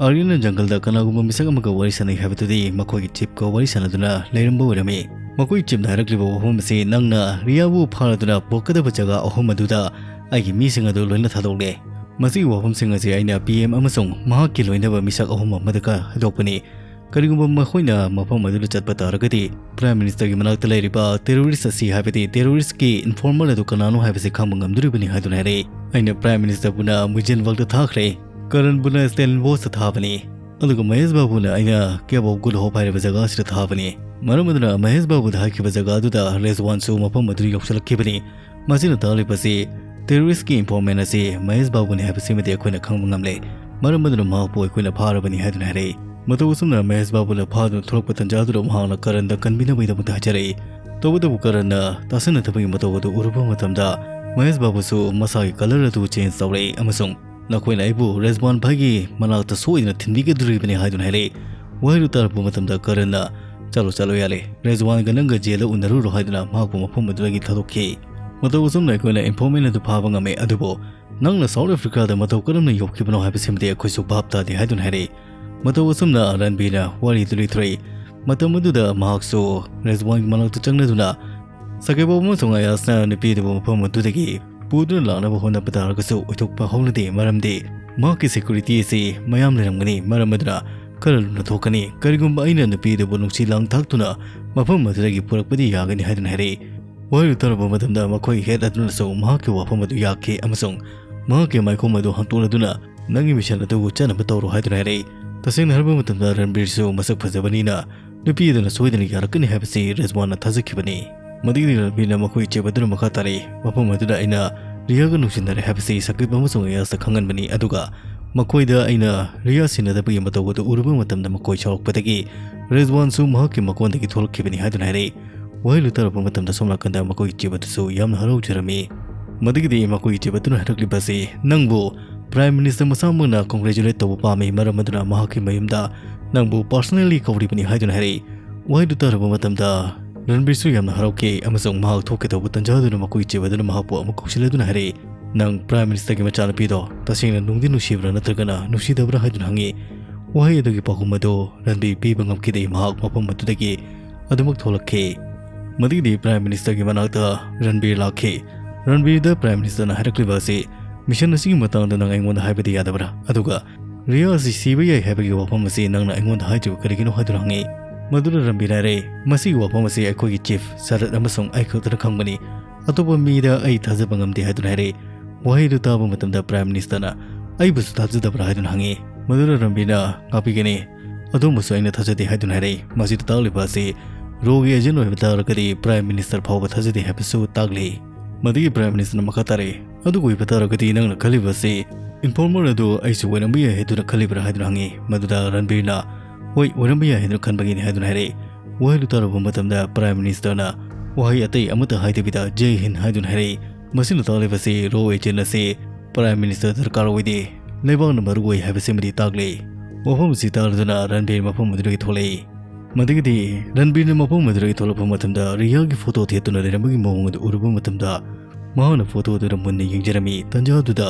ꯑꯥꯔꯌꯟꯅ ꯖꯪꯒꯜꯗ ꯀꯅꯥꯒꯨꯝꯕ ꯃꯤꯁꯛ ꯑꯃꯒ ꯋꯥꯔꯤ ꯁꯥꯟꯅꯩ ꯍꯥꯏꯕꯗꯨꯗꯤ ꯃꯈꯣꯏꯒꯤ ꯆꯤꯐꯀ ꯋꯥꯔꯤ ꯁꯥꯟꯅꯗꯨꯅ ꯂꯩꯔꯝꯕ ꯑꯣꯏꯔꯝꯃꯤ꯫ ꯃꯈꯣꯏꯒꯤ ꯆꯤꯐꯅ ꯍꯥꯏꯔꯛꯂꯤꯕ ꯋꯥꯐꯝ ꯑꯁꯤ ꯅꯪꯅ ꯔꯤꯌꯥꯕꯨ ꯐꯥꯔꯗꯨꯅ ꯄꯨꯔꯛꯀꯗꯕ ꯖꯒꯥ ꯑꯍꯨꯝ ꯑꯗꯨꯗ ꯑꯩꯒꯤ ꯃꯤꯁꯤꯡ ꯑꯗꯨ ꯂꯣꯏꯅ ꯊꯥꯗꯣꯛꯂꯦ꯫ ꯃꯁꯤꯒꯤ ꯋꯥꯐꯝꯁꯤꯡ ꯑꯁꯤ ꯑꯩꯅ ꯄꯤ ꯑꯦꯝ ꯑꯃꯁꯨꯡ ꯃꯍꯥꯛꯀꯤ ꯂꯣꯏꯅꯕ ꯃꯤꯁꯛ ꯑꯍꯨꯝ ꯑꯃꯗꯒ ꯍꯥꯏꯗꯣꯛꯄꯅꯤ꯫ ꯀꯔꯤꯒꯨꯝꯕ ꯃꯈꯣꯏꯅ ꯃꯐꯝ ꯑꯗꯨꯗ ꯆꯠꯄ ꯇꯥꯔꯒꯗꯤ, ꯄ꯭ꯔꯥꯏꯝ ꯃꯤꯅꯤꯁꯇꯔꯒꯤ ꯃꯅꯥꯛꯇ ꯂꯩꯔꯤꯕ ꯇꯦꯔꯣꯔꯤꯁ ꯑꯁꯤ, ꯍꯥꯏꯕꯗꯤ ꯇꯦꯔꯣꯔꯤꯁꯀꯤ ꯏꯟꯐꯣꯔꯃꯔ ꯑꯗꯨ ꯀꯅꯥꯅꯣ ꯍꯥꯏꯕꯁꯤ ꯈꯪꯕ ꯉꯝꯗꯣꯔꯤꯕꯅꯤ ꯍꯥꯏꯗꯨꯅ ꯍꯥꯏꯔꯛꯏ꯫ ꯑꯩꯅ ꯄ꯭ꯔꯥꯏꯝ ꯃꯤꯅꯤꯁꯇꯔꯕꯨꯅ ꯃꯨꯏꯖꯦꯟꯕꯛꯇ ꯊꯥꯈ꯭ꯔꯦ, ꯀꯔꯟꯕꯨꯅ ꯁ꯭ꯇꯦꯂꯤꯟꯕꯣꯁꯇ ꯊꯥꯕꯅꯤ, ꯑꯗꯨꯒ ꯃꯍꯦꯁ ꯕꯥꯕꯨꯅ ꯑꯩꯅ ꯀꯦꯞ ꯑꯣꯐ ꯒꯨꯗ ꯍꯣꯞ ꯍꯥꯏꯔꯤꯕ ꯖꯒꯥ ꯑꯁꯤꯗ ꯊꯥꯕꯅꯤ꯫ ꯃꯔꯝ ꯑꯗꯨꯅ ꯃꯍꯦꯁ ꯕꯥꯕꯨꯗ ꯍꯥꯏꯈꯤꯕ ꯖꯒꯥ ꯑꯗꯨꯗ ꯔꯦꯖꯋꯥꯟꯁꯨ ꯃꯐꯝ ꯑꯗꯨꯗ ꯌꯧꯁꯤꯜꯂꯛꯈꯤꯕꯅꯤ꯫ ꯃꯁꯤꯅ ꯇꯥꯛꯂꯤꯕꯁꯤ ꯇꯦꯔꯣꯔꯤꯁꯀꯤ ꯏꯟꯐꯣꯔꯃꯦꯟ ꯑꯁꯤ ꯃꯍꯦꯁ ꯕꯥꯕꯨꯅꯤ ꯍꯥꯏꯕꯁꯤꯃꯗꯤ ꯑꯩꯈꯣꯏꯅ ꯈꯪꯕ ꯉꯝꯂꯦ꯫ ꯃꯔꯝ ꯑꯗꯨꯅ ꯃꯍꯥꯛꯄꯨ ꯑꯩꯈꯣꯏꯅ ꯐꯥꯔꯕꯅꯤ ꯍꯥꯏꯗꯨꯅ ꯍꯥꯏꯔꯛꯏ꯫ ꯃꯇꯧ ꯑꯁꯨꯝꯅ ꯃꯍꯦꯁ ꯕꯥꯕꯨꯅ ꯐꯥꯗꯨꯅ ꯊꯣꯛꯂꯛꯄ ꯇꯥꯟꯖꯥꯗꯨꯗ ꯃꯍꯥꯛꯅ ꯀꯔꯟꯗ ꯀꯟꯕꯤꯅꯕꯒꯤꯗꯃꯛꯇ ꯍꯥꯏꯖꯔꯛꯏ꯫ ꯇꯧꯕꯇꯕꯨ ꯀꯔꯟꯅ ꯇꯥꯁꯤꯟꯅꯗꯕꯒꯤ ꯃꯇꯧ ꯑꯗꯨ ꯎꯔꯨꯕ ꯃꯇꯝꯗ ꯃꯍꯦꯁ ꯕꯥꯕꯨꯁꯨ ꯃꯁꯥꯒꯤ ꯀꯂꯔ ꯑꯗꯨ ꯆꯦꯟꯖ ꯇꯧꯔꯛꯏ ꯑꯃꯁꯨꯡ "ꯅꯈꯣꯏꯅ ꯑꯩꯕꯨ ꯔꯦꯖꯋꯥꯟ ꯚꯥꯏꯒꯤ ꯃꯅꯥꯛꯇ ꯁꯣꯏꯗꯅ ꯊꯤꯟꯕꯤꯒꯗꯧꯔꯤꯕꯅꯤ" ꯍꯥꯏꯗꯨꯅ ꯍꯥꯏꯔꯛꯏ꯫ ꯋꯥꯍꯩꯗꯨ ꯇꯥꯔꯛꯄ ꯃꯇꯝꯗ ꯀꯔꯟꯅ "ꯆꯠꯂꯣ, ꯆꯠꯂꯣ, ꯌꯥꯔꯦ, ꯔꯦꯖꯋꯥꯟꯒ ꯅꯪꯒ ꯖꯦꯜꯗ ꯎꯅꯔꯨꯔꯣ" ꯍꯥꯏꯗꯨꯅ ꯃꯍꯥꯛꯄꯨ ꯃꯐꯝ ꯑꯗꯨꯗꯒꯤ ꯊꯥꯗꯣꯛꯈꯤ꯫ ꯃꯇꯧ ꯑꯁꯨꯝꯅ ꯑꯩꯈꯣꯏꯅ ꯏꯟꯐꯣꯔꯃꯦꯟ ꯑꯗꯨ ꯐꯥꯕ ꯉꯝꯃꯤ, ꯑꯗꯨꯕꯨ "ꯅꯪꯅ ꯁꯥꯎꯠ ꯑꯐ꯭ꯔꯤꯀꯥꯗ ꯃꯇꯧ ꯀꯔꯝꯅ ꯌꯧꯈꯤꯕꯅꯣ ꯍꯥꯏꯕꯁꯤꯃꯗꯤ ꯑꯩꯈꯣꯏꯁꯨ ꯚꯥꯞ ꯇꯥꯗꯦ" ꯍꯥꯏꯗꯨꯅ ꯍꯥꯏꯔꯛꯏ꯫ ꯃꯇꯧ ꯑꯁꯨꯝꯅ ꯔꯟꯕꯤꯔꯅ ꯋꯥꯔꯤꯗꯨ ꯂꯤꯊꯣꯔꯛꯏ꯫ ꯃꯇꯝ ꯑꯗꯨꯗ ꯃꯍꯥꯛꯁꯨ ꯔꯦꯖꯋꯥꯟꯒꯤ ꯃꯅꯥꯛꯇ ꯆꯪꯂꯗꯨꯅ ꯁꯥꯀꯤꯕ ꯑꯃꯁꯨꯡ ꯑꯌꯥꯁꯅ ꯅꯨꯄꯤ ꯑꯗꯨꯕꯨ ꯃꯐꯝ ꯑꯗꯨꯗꯒꯤ ꯄꯨꯗꯨꯅ ꯂꯥꯛꯅꯕ ꯍꯣꯠꯅꯕ ꯇꯥꯔꯒꯁꯨ ꯑꯣꯏꯊꯣꯛꯄ ꯍꯧꯅꯗꯦ, ꯃꯔꯝꯗꯤ ꯃꯍꯥꯛꯀꯤ ꯁꯦꯀ꯭ꯌꯨꯔꯤꯇꯤ ꯑꯁꯤ ꯃꯌꯥꯝ ꯂꯩꯔꯝꯒꯅꯤ꯫ ꯃꯔꯝ ꯑꯗꯨꯅ ꯈꯔ ꯂꯨꯅ ꯊꯣꯛꯀꯅꯤ꯫ ꯀꯔꯤꯒꯨꯝꯕ ꯑꯩꯅ ꯅꯨꯄꯤ ꯑꯗꯨꯕꯨ ꯅꯨꯡꯁꯤ ꯂꯥꯡ ꯊꯥꯛꯇꯨꯅ ꯃꯐꯝ ꯑꯗꯨꯗꯒꯤ ꯄꯨꯔꯛꯄꯗꯤ ꯌꯥꯒꯅꯤ ꯍꯥꯏꯗꯨꯅ ꯍꯥꯏꯔꯛꯏ꯫ ꯋꯥꯍꯩꯗꯨ ꯇꯥꯔꯕ ꯃꯇꯝꯗ ꯃꯈꯣꯏ ꯍꯦꯗ ꯑꯗꯨꯅꯁꯨ ꯃꯍꯥꯛꯀꯤ ꯋꯥꯐꯝ ꯑꯗꯨ ꯌꯥꯈꯤ ꯑꯃꯁꯨꯡ ꯃꯍꯥꯛꯀꯤ ꯃꯥꯏꯈꯨꯝ ꯑꯗꯨ ꯍꯥꯡꯗꯣꯛꯂꯗꯨꯅ, "ꯅꯪꯒꯤ ꯃꯤꯁꯟ ꯑꯗꯨ ꯆꯠꯅꯕ ꯇꯧꯔꯣ" ꯍꯥꯏꯗꯨꯅ ꯍꯥꯏꯔꯛꯏ꯫ ꯇꯁꯦꯡꯅ ꯍꯥꯏꯔꯕ ꯃꯇꯝꯗ ꯔꯟꯕꯤꯔꯁꯨ ꯃꯁꯛ ꯐꯖꯕꯅꯤꯅ ꯅꯨꯄꯤ ꯑꯗꯨꯅ ꯁꯣꯏꯗꯅ ꯌꯥꯔꯛꯀꯅꯤ ꯍꯥꯏꯕꯁꯤ ꯔꯦꯖꯋꯥꯟꯅ ꯊꯥꯖꯈꯤꯕꯅꯤ꯫ ꯃꯗꯨꯒꯤꯗꯤ ꯔꯟꯕꯤꯔꯅ ꯃꯈꯣꯏ ꯏꯆꯦ ꯑꯗꯨꯅ ꯃꯈꯥ ꯇꯥꯔꯛꯏ, "ꯃꯐꯝ ꯑꯗꯨꯗ ꯑꯩꯅ ꯔꯤꯌꯥꯒ ꯅꯨꯡꯁꯤꯅꯔꯦ ꯍꯥꯏꯕꯁꯤ ꯁꯥꯀꯤꯕ ꯑꯃꯁꯨꯡ ꯑꯌꯥꯁꯇ ꯈꯪꯍꯟꯕꯅꯤ, ꯑꯗꯨꯒ ꯃꯈꯣꯏꯗ ꯑꯩꯅ ꯔꯤꯌꯥ ꯁꯤꯟꯅꯗꯕꯒꯤ ꯃꯇꯧ ꯑꯗꯨ ꯎꯔꯨꯕ ꯃꯇꯝꯗ ꯃꯈꯣꯏ ꯁꯥꯎꯔꯛꯄꯗꯒꯤ ꯔꯦꯖꯋꯥꯟꯁꯨ ꯃꯍꯥꯛꯀꯤ ꯃꯀꯣꯟꯗꯒꯤ ꯊꯣꯛꯂꯛꯈꯤꯕꯅꯤ" ꯍꯥꯏꯗꯨꯅ ꯍꯥꯏꯔꯛꯏ꯫ ꯋꯥꯍꯩ ꯂꯨꯇꯥꯔꯕ ꯃꯇꯝꯗ ꯁꯣꯝ ꯅꯥꯀꯟꯗ ꯃꯈꯣꯏꯒꯤ ꯏꯆꯦ ꯑꯗꯨꯁꯨ ꯌꯥꯝꯅ ꯍꯔꯥꯎꯖꯔꯝꯃꯤ꯫ ꯃꯗꯨꯒꯤꯗꯤ ꯃꯈꯣꯏꯒꯤ ꯏꯆꯦ ꯑꯗꯨꯅ ꯍꯥꯏꯔꯛꯂꯤꯕ ꯑꯁꯤ, "ꯅꯪꯕꯨ ꯄ꯭ꯔꯥꯏꯝ ꯃꯤꯅꯤꯁꯇꯔ ꯃꯁꯥꯃꯛꯅ ꯀꯣꯡꯒ꯭ꯔꯦꯆꯨꯂꯦꯠ ꯇꯧꯕ ꯄꯥꯝꯃꯤ, ꯃꯔꯝ ꯑꯗꯨꯅ ꯃꯍꯥꯛꯀꯤ ꯃꯌꯨꯝꯗ ꯅꯪꯕꯨ ꯄꯥꯔꯁꯣꯅꯦꯜꯂꯤ ꯀꯧꯔꯤꯕꯅꯤ" ꯍꯥꯏꯗꯨꯅ ꯍꯥꯏꯔꯛꯏ꯫ ꯋꯥꯍꯩꯗꯨ ꯇꯥꯔꯕ ꯃꯇꯝꯗ ꯔꯟꯕꯤꯔꯁꯨ ꯌꯥꯝꯅ ꯍꯔꯥꯎꯈꯤ ꯑꯃꯁꯨꯡ ꯃꯍꯥꯛ ꯊꯣꯛꯀꯦ ꯇꯧꯕ ꯇꯟꯖꯥ ꯑꯗꯨꯅ ꯃꯈꯣꯏ ꯏꯆꯦ ꯑꯗꯨꯅ ꯃꯍꯥꯛꯄꯨ ꯑꯃꯨꯛ ꯀꯧꯁꯤꯜꯂꯗꯨꯅ ꯍꯥꯏꯔꯛꯏ, "ꯅꯪ ꯄ꯭ꯔꯥꯏꯝ ꯃꯤꯅꯤꯁꯇꯔꯒꯤ ꯃꯆꯥꯅꯨꯄꯤꯗꯣ ꯇꯁꯦꯡꯅ ꯅꯨꯡꯗꯤ ꯅꯨꯡꯁꯤꯕ꯭ꯔꯥ ꯅꯠꯇ꯭ꯔꯒꯅ ꯅꯨꯡꯁꯤꯗꯕ꯭ꯔꯥ?" ꯍꯥꯏꯗꯨꯅ ꯍꯪꯉꯤ꯫ ꯋꯥꯍꯩ ꯑꯗꯨꯒꯤ ꯄꯥꯎꯈꯨꯝ ꯑꯗꯨ ꯔꯟꯕꯤꯔ ꯄꯤꯕ ꯉꯝꯈꯤꯗꯦ꯫ ꯃꯍꯥꯛ ꯃꯐꯝ ꯑꯗꯨꯗꯒꯤ ꯑꯗꯨꯃꯛ ꯊꯣꯛꯂꯛꯈꯤ꯫ ꯃꯗꯨꯒꯤꯗꯤ ꯄ꯭ꯔꯥꯏꯝ ꯃꯤꯅꯤꯁꯇꯔꯒꯤ ꯃꯅꯥꯛꯇ ꯔꯟꯕꯤꯔ ꯂꯥꯛꯈꯤ꯫ ꯔꯟꯕꯤꯔꯗ ꯄ꯭ꯔꯥꯏꯝ ꯃꯤꯅꯤꯁꯇꯔꯅ ꯍꯥꯏꯔꯛꯂꯤꯕ ꯑꯁꯤ, "ꯃꯤꯁꯟ ꯑꯁꯤꯒꯤ ꯃꯇꯥꯡꯗ ꯅꯪ ꯑꯩꯉꯣꯟꯗ ꯍꯥꯏꯕꯗꯤ ꯌꯥꯗꯕ꯭ꯔꯥ? ꯑꯗꯨꯒ ꯔꯤꯌꯥ ꯑꯁꯤ ꯁꯤꯕ ꯌꯥꯏ ꯍꯥꯏꯕꯒꯤ ꯋꯥꯐꯝ ꯑꯁꯤ ꯅꯪꯅ ꯑꯩꯉꯣꯟꯗ ꯍꯥꯏꯗ꯭ꯔꯤꯕ ꯀꯔꯤꯒꯤꯅꯣ?" ꯍꯥꯏꯗꯨꯅ ꯍꯪꯉꯤ꯫ ꯃꯗꯨꯗ ꯔꯟꯕꯤꯔꯅ ꯍꯥꯏꯔꯦ, "ꯃꯁꯤꯒꯤ ꯋꯥꯐꯝ ꯑꯁꯤ ꯑꯩꯈꯣꯏꯒꯤ ꯆꯤꯐ ꯁꯔꯠ ꯑꯃꯁꯨꯡ ꯑꯩ ꯈꯛꯇꯅ ꯈꯪꯕꯅꯤ꯫ ꯑꯇꯣꯞꯄ ꯃꯤꯗ ꯑꯩ ꯊꯥꯖꯕ ꯉꯝꯗꯦ" ꯍꯥꯏꯗꯨꯅ ꯍꯥꯏꯔꯛꯏ꯫ ꯋꯥꯍꯩꯗꯨ ꯇꯥꯕ ꯃꯇꯝꯗ ꯄ꯭ꯔꯥꯏꯝ ꯃꯤꯅꯤꯁꯇꯔꯅ, "ꯑꯩꯕꯨꯁꯨ ꯊꯥꯖꯗꯕ꯭ꯔꯥ?" ꯍꯥꯏꯗꯨꯅ ꯍꯪꯉꯤ꯫ ꯃꯗꯨꯗ ꯔꯟꯕꯤꯔꯅ, "ꯉꯥꯛꯄꯤꯒꯅꯤ, ꯑꯗꯣꯝꯕꯨꯁꯨ ꯑꯩꯅ ꯊꯥꯖꯗꯦ" ꯍꯥꯏꯗꯨꯅ ꯍꯥꯏꯔꯛꯏ꯫ ꯃꯁꯤꯗ ꯇꯥꯛꯂꯤꯕ ꯑꯁꯤ ꯔꯣꯒꯤ ꯑꯦꯖꯦꯟ ꯑꯣꯏꯕ ꯇꯥꯔꯒꯗꯤ ꯄ꯭ꯔꯥꯏꯝ ꯃꯤꯅꯤꯁꯇꯔ ꯐꯥꯎꯕ ꯊꯥꯖꯗꯦ ꯍꯥꯏꯕꯁꯨ ꯇꯥꯛꯂꯤ꯫ ꯃꯗꯨꯒꯤ ꯄ꯭ꯔꯥꯏꯝ ꯃꯤꯅꯤꯁꯇꯔꯅ ꯃꯈꯥ ꯇꯥꯔꯛꯏ, "ꯑꯗꯨ ꯑꯣꯏꯕ ꯇꯥꯔꯒꯗꯤ ꯅꯪꯅ ꯈꯜꯂꯤꯕ ꯑꯁꯤ ꯏꯟꯐꯣꯔꯃꯔ ꯑꯗꯨ ꯑꯩꯁꯨ ꯑꯣꯏꯔꯝꯕ ꯌꯥꯏ ꯍꯥꯏꯗꯨꯅ ꯈꯜꯂꯤꯕ꯭ꯔꯥ?" ꯍꯥꯏꯗꯨꯅ ꯍꯪꯉꯤ꯫ ꯃꯗꯨꯗ ꯔꯟꯕꯤꯔꯅ, "ꯍꯣꯏ, ꯑꯣꯏꯔꯝꯕ ꯌꯥꯏ ꯍꯥꯏꯗꯨꯅ ꯈꯟꯕꯒꯤꯅꯤ" ꯍꯥꯏꯗꯨꯅ ꯍꯥꯏꯔꯛꯏ꯫ ꯋꯥꯍꯩꯗꯨ ꯇꯥꯔꯨꯕ ꯃꯇꯝꯗ ꯄ꯭ꯔꯥꯏꯝ ꯃꯤꯅꯤꯁꯇꯔꯅ ꯋꯥꯍꯩ ꯑꯇꯩ ꯑꯃꯠꯇ ꯍꯥꯏꯗꯕꯤꯗ "ꯖꯩ ꯍꯤꯟ" ꯍꯥꯏꯗꯨꯅ ꯍꯥꯏꯔꯛꯏ꯫ ꯃꯁꯤꯅ ꯇꯥꯛꯂꯤꯕꯁꯤ ꯔꯣ ꯑꯦꯖꯦꯟ ꯑꯁꯤ ꯄ꯭ꯔꯥꯏꯝ ꯃꯤꯅꯤꯁꯇꯔ ꯗꯔꯀꯥꯔ ꯑꯣꯏꯗꯦ, ꯂꯩꯕꯥꯛꯅ ꯃꯔꯨ ꯑꯣꯏ ꯍꯥꯏꯕꯁꯤꯃꯗꯤ ꯇꯥꯛꯂꯤ꯫ ꯋꯥꯐꯝ ꯑꯁꯤ ꯇꯥꯔꯗꯨꯅ ꯔꯟꯕꯤꯔ ꯃꯐꯝ ꯑꯗꯨꯗꯒꯤ ꯊꯣꯛꯂꯛꯏ꯫ ꯃꯗꯨꯒꯤꯗꯤ ꯔꯟꯕꯤꯔꯅ ꯃꯐꯝ ꯑꯗꯨꯗꯒꯤ ꯊꯣꯛꯂꯛꯄ ꯃꯇꯝꯗ ꯔꯤꯌꯥꯒꯤ ꯐꯣꯇꯣ ꯊꯦꯠꯇꯨꯅ ꯂꯩꯔꯝꯕꯒꯤ ꯃꯑꯣꯡ ꯑꯗꯨ ꯎꯔꯨꯕ ꯃꯇꯝꯗ ꯃꯍꯥꯛꯅ ꯐꯣꯇꯣꯗꯨꯗ ꯃꯨꯟꯅ ꯌꯦꯡꯖꯔꯝꯃꯤ꯫ ꯇꯟꯖꯥꯗꯨꯗ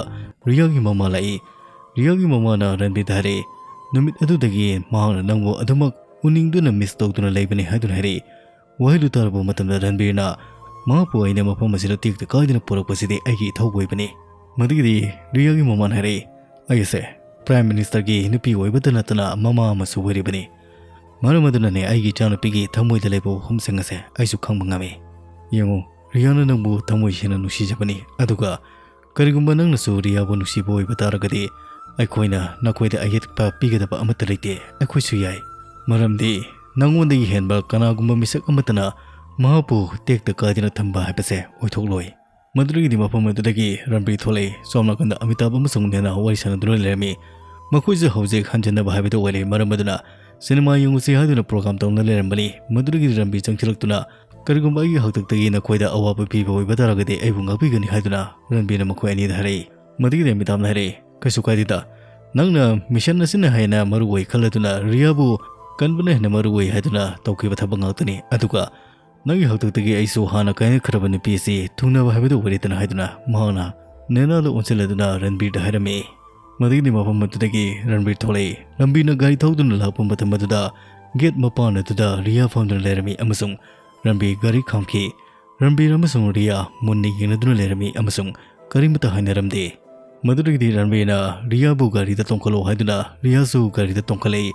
ꯔꯤꯌꯥꯒꯤ ꯃꯃꯥ ꯂꯥꯛꯏ꯫ ꯔꯤꯌꯥꯒꯤ ꯃꯃꯥꯅ ꯔꯟꯕꯤꯔꯗ ꯍꯥꯏꯔꯛꯏ, "ꯅꯨꯃꯤꯠ ꯑꯗꯨꯗꯒꯤ ꯃꯍꯥꯛꯅ ꯅꯪꯕꯨ ꯑꯗꯨꯃꯛ ꯎꯅꯤꯡꯗꯨꯅ ꯃꯤꯁ ꯇꯧꯗꯨꯅ ꯂꯩꯕꯅꯤ" ꯍꯥꯏꯗꯨꯅ ꯍꯥꯏꯔꯛꯏ꯫ ꯋꯥꯍꯩꯗꯨ ꯇꯥꯔꯕ ꯃꯇꯝꯗ ꯔꯟꯕꯤꯔꯅ ꯃꯍꯥꯛꯄꯨ ꯑꯩꯅ ꯃꯐꯝ ꯑꯁꯤꯗ ꯇꯦꯛꯇ ꯀꯥꯏꯗꯅ ꯄꯨꯔꯛꯄꯁꯤꯗꯤ ꯑꯩꯒꯤ ꯏꯊꯧ ꯑꯣꯏꯕꯅꯤ꯫ ꯃꯗꯨꯒꯤꯗꯤ ꯔꯤꯌꯥꯒꯤ ꯃꯃꯥꯅ ꯍꯥꯏꯔꯛꯏ, "ꯑꯩ ꯑꯁꯦ ꯄ꯭ꯔꯥꯏꯝ ꯃꯤꯅꯤꯁꯇꯔꯒꯤ ꯅꯨꯄꯤ ꯑꯣꯏꯕꯇ ꯅꯠꯇꯅ ꯃꯃꯥ ꯑꯃꯁꯨ ꯑꯣꯏꯔꯤꯕꯅꯤ꯫ ꯃꯔꯝ ꯑꯗꯨꯅꯅꯦ ꯑꯩꯒꯤ ꯏꯆꯥꯅꯨꯄꯤꯒꯤ ꯊꯃꯣꯏꯗ ꯂꯩꯕ ꯋꯥꯐꯝꯁꯤꯡ ꯑꯁꯦ ꯑꯩꯁꯨ ꯈꯪꯕ ꯉꯝꯃꯤ꯫ ꯌꯦꯡꯉꯨ, ꯔꯤꯌꯥꯅ ꯅꯪꯕꯨ ꯊꯃꯣꯏ ꯁꯦꯡꯅ ꯅꯨꯡꯁꯤꯖꯕꯅꯤ꯫ ꯑꯗꯨꯒ ꯀꯔꯤꯒꯨꯝꯕ ꯅꯪꯅꯁꯨ ꯔꯤꯌꯥꯕꯨ ꯅꯨꯡꯁꯤꯕ ꯑꯣꯏꯕ ꯇꯥꯔꯒꯗꯤ ꯑꯩꯈꯣꯏꯅ ꯅꯈꯣꯏꯗ ꯑꯌꯦꯠꯄ ꯄꯤꯒꯗꯕ ꯑꯃꯠꯇ ꯂꯩꯇꯦ꯫ ꯑꯩꯈꯣꯏꯁꯨ ꯌꯥꯏ꯫ ꯃꯔꯝꯗꯤ ꯅꯉꯣꯟꯗꯒꯤ ꯍꯦꯟꯕ ꯀꯅꯥꯒꯨꯝꯕ ꯃꯤꯁꯛ ꯑꯃꯠꯇꯅ ꯃꯍꯥꯛꯄꯨ ꯇꯦꯛꯇ ꯀꯥꯏꯗꯅ ꯊꯝꯕ ꯍꯥꯏꯕꯁꯦ ꯑꯣꯏꯊꯣꯛꯂꯣꯏ"꯫ ꯃꯗꯨꯗꯒꯤꯗꯤ ꯃꯐꯝ ꯑꯗꯨꯗꯒꯤ ꯔꯟꯕꯤꯔ ꯊꯣꯛꯂꯛꯏ꯫ ꯁꯣꯝ ꯅꯥꯀꯟꯗ ꯑꯃꯤꯇꯥꯕ ꯑꯃꯁꯨꯡ ꯅꯦꯅꯥ ꯋꯥꯔꯤ ꯁꯥꯟꯅꯗꯨꯅ ꯂꯩꯔꯝꯃꯤ꯫ ꯃꯈꯣꯏꯁꯦ ꯍꯧꯖꯤꯛ ꯍꯟꯖꯤꯟꯅꯕ ꯍꯥꯏꯕꯗꯨ ꯑꯣꯏꯔꯦ꯫ ꯃꯔꯝ ꯑꯗꯨꯅ ꯁꯤꯅꯦꯃꯥ ꯌꯦꯡꯉꯨꯁꯤ ꯍꯥꯏꯗꯨꯅ ꯄ꯭ꯔꯣꯒ꯭ꯔꯥꯝ ꯇꯧꯅ ꯂꯩꯔꯝꯕꯅꯤ꯫ ꯃꯗꯨꯗꯒꯤꯗꯤ ꯔꯟꯕꯤꯔ ꯆꯪꯁꯤꯜꯂꯛꯇꯨꯅ, "ꯀꯔꯤꯒꯨꯝꯕ ꯑꯩꯒꯤ ꯍꯥꯛꯇꯛꯇꯒꯤ ꯅꯈꯣꯏꯗ ꯑꯋꯥꯕ ꯄꯤꯕ ꯑꯣꯏꯕ ꯇꯥꯔꯒꯗꯤ ꯑꯩꯕꯨ ꯉꯥꯛꯄꯤꯒꯅꯤ" ꯍꯥꯏꯗꯨꯅ ꯔꯟꯕꯤꯔꯅ ꯃꯈꯣꯏ ꯑꯅꯤꯗ ꯍꯥꯏꯔꯛꯏ꯫ ꯃꯗꯨꯒꯤꯗꯤ ꯑꯃꯤꯇꯥꯕꯅ ꯍꯥꯏꯔꯛꯏ, "ꯀꯩꯁꯨ ꯀꯥꯏꯗꯦꯗ, ꯅꯪꯅ ꯃꯤꯁꯟ ꯑꯁꯤꯅ ꯍꯦꯟꯅ ꯃꯔꯨ ꯑꯣꯏ ꯈꯜꯂꯗꯨꯅ ꯔꯤꯌꯥꯕꯨ ꯀꯟꯕꯅ ꯍꯦꯟꯅ ꯃꯔꯨ ꯑꯣꯏ ꯍꯥꯏꯗꯨꯅ ꯇꯧꯈꯤꯕ ꯊꯕꯛ ꯉꯥꯛꯇꯅꯤ꯫ ꯑꯗꯨꯒ ꯅꯪꯒꯤ ꯍꯥꯛꯇꯛꯇꯒꯤ ꯑꯩꯁꯨ ꯍꯥꯟꯅ ꯀꯥꯏꯅꯈ꯭ꯔꯕ ꯅꯨꯄꯤ ꯑꯁꯤ ꯊꯨꯡꯅꯕ ꯍꯥꯏꯕꯗꯨ ꯑꯣꯏꯔꯦꯗꯅ" ꯍꯥꯏꯗꯨꯅ ꯃꯍꯥꯛꯅ ꯅꯦꯅꯥꯗ ꯑꯣꯟꯁꯤꯜꯂꯗꯨꯅ ꯔꯟꯕꯤꯔꯗ ꯍꯥꯏꯔꯝꯃꯤ꯫ ꯃꯗꯨꯒꯤꯗꯤ ꯃꯐꯝ ꯑꯗꯨꯗꯒꯤ ꯔꯟꯕꯤꯔ ꯊꯣꯛꯂꯛꯏ꯫ ꯔꯟꯕꯤꯔꯅ ꯒꯥꯔꯤ ꯊꯧꯗꯨꯅ ꯂꯥꯛꯄ ꯃꯇꯝ ꯑꯗꯨꯗ ꯒꯦꯠ ꯃꯄꯥꯟ ꯑꯗꯨꯗ ꯔꯤꯌꯥ ꯐꯝꯗꯨꯅ ꯂꯩꯔꯝꯃꯤ ꯑꯃꯁꯨꯡ ꯔꯟꯕꯤꯔ ꯒꯥꯔꯤ ꯈꯥꯝꯈꯤ꯫ ꯔꯟꯕꯤꯔ ꯑꯃꯁꯨꯡ ꯔꯤꯌꯥ ꯃꯨꯟꯅ ꯌꯦꯡꯅꯗꯨꯅ ꯂꯩꯔꯝꯃꯤ ꯑꯃꯁꯨꯡ ꯀꯔꯤꯃꯠꯇ ꯍꯥꯏꯅꯔꯝꯗꯦ꯫ ꯃꯗꯨꯗꯒꯤꯗꯤ ꯔꯟꯕꯤꯔꯅ ꯔꯤꯌꯥꯕꯨ ꯒꯥꯔꯤꯗ ꯇꯣꯡꯈꯠꯂꯣ ꯍꯥꯏꯗꯨꯅ ꯔꯤꯌꯥꯁꯨ ꯒꯥꯔꯤꯗ ꯇꯣꯡꯈꯠꯂꯛꯏ꯫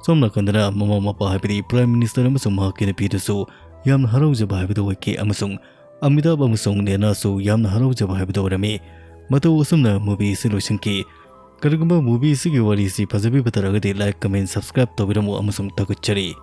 ꯁꯣꯝ ꯅꯥꯀꯟꯗꯅ ꯃꯃꯥ ꯃꯄꯥ ꯍꯥꯏꯕꯗꯤ ꯄ꯭ꯔꯥꯏꯝ ꯃꯤꯅꯤꯁꯇꯔ ꯑꯃꯁꯨꯡ ꯃꯍꯥꯛꯀꯤ ꯅꯨꯄꯤꯗꯨꯁꯨ ꯌꯥꯝꯅ ꯍꯔꯥꯎꯖꯕ ꯍꯥꯏꯕꯗꯨ ꯑꯣꯏꯈꯤ ꯑꯃꯁꯨꯡ ꯑꯃꯤꯇꯥꯕ ꯑꯃꯁꯨꯡ ꯅꯦꯅꯥꯁꯨ ꯌꯥꯝꯅ ꯍꯔꯥꯎꯖꯕ ꯍꯥꯏꯕꯗꯨ ꯑꯣꯏꯔꯝꯃꯤ꯫ ꯃꯇꯧ ꯑꯁꯨꯝꯅ movie ꯑꯁꯤ ꯂꯣꯏꯁꯤꯟꯈꯤ꯫ ꯀꯔꯤꯒꯨꯝꯕ movie ꯑꯁꯤꯒꯤ ꯋꯥꯔꯤ ꯑꯁꯤ ꯐꯖꯕꯤꯕ ꯇꯥꯔꯒꯗꯤ like, comment, subscribe ꯇꯧꯕꯤꯔꯝꯃꯨ ꯑꯃꯁꯨꯡ ꯊꯥꯒꯠꯆꯔꯤ꯫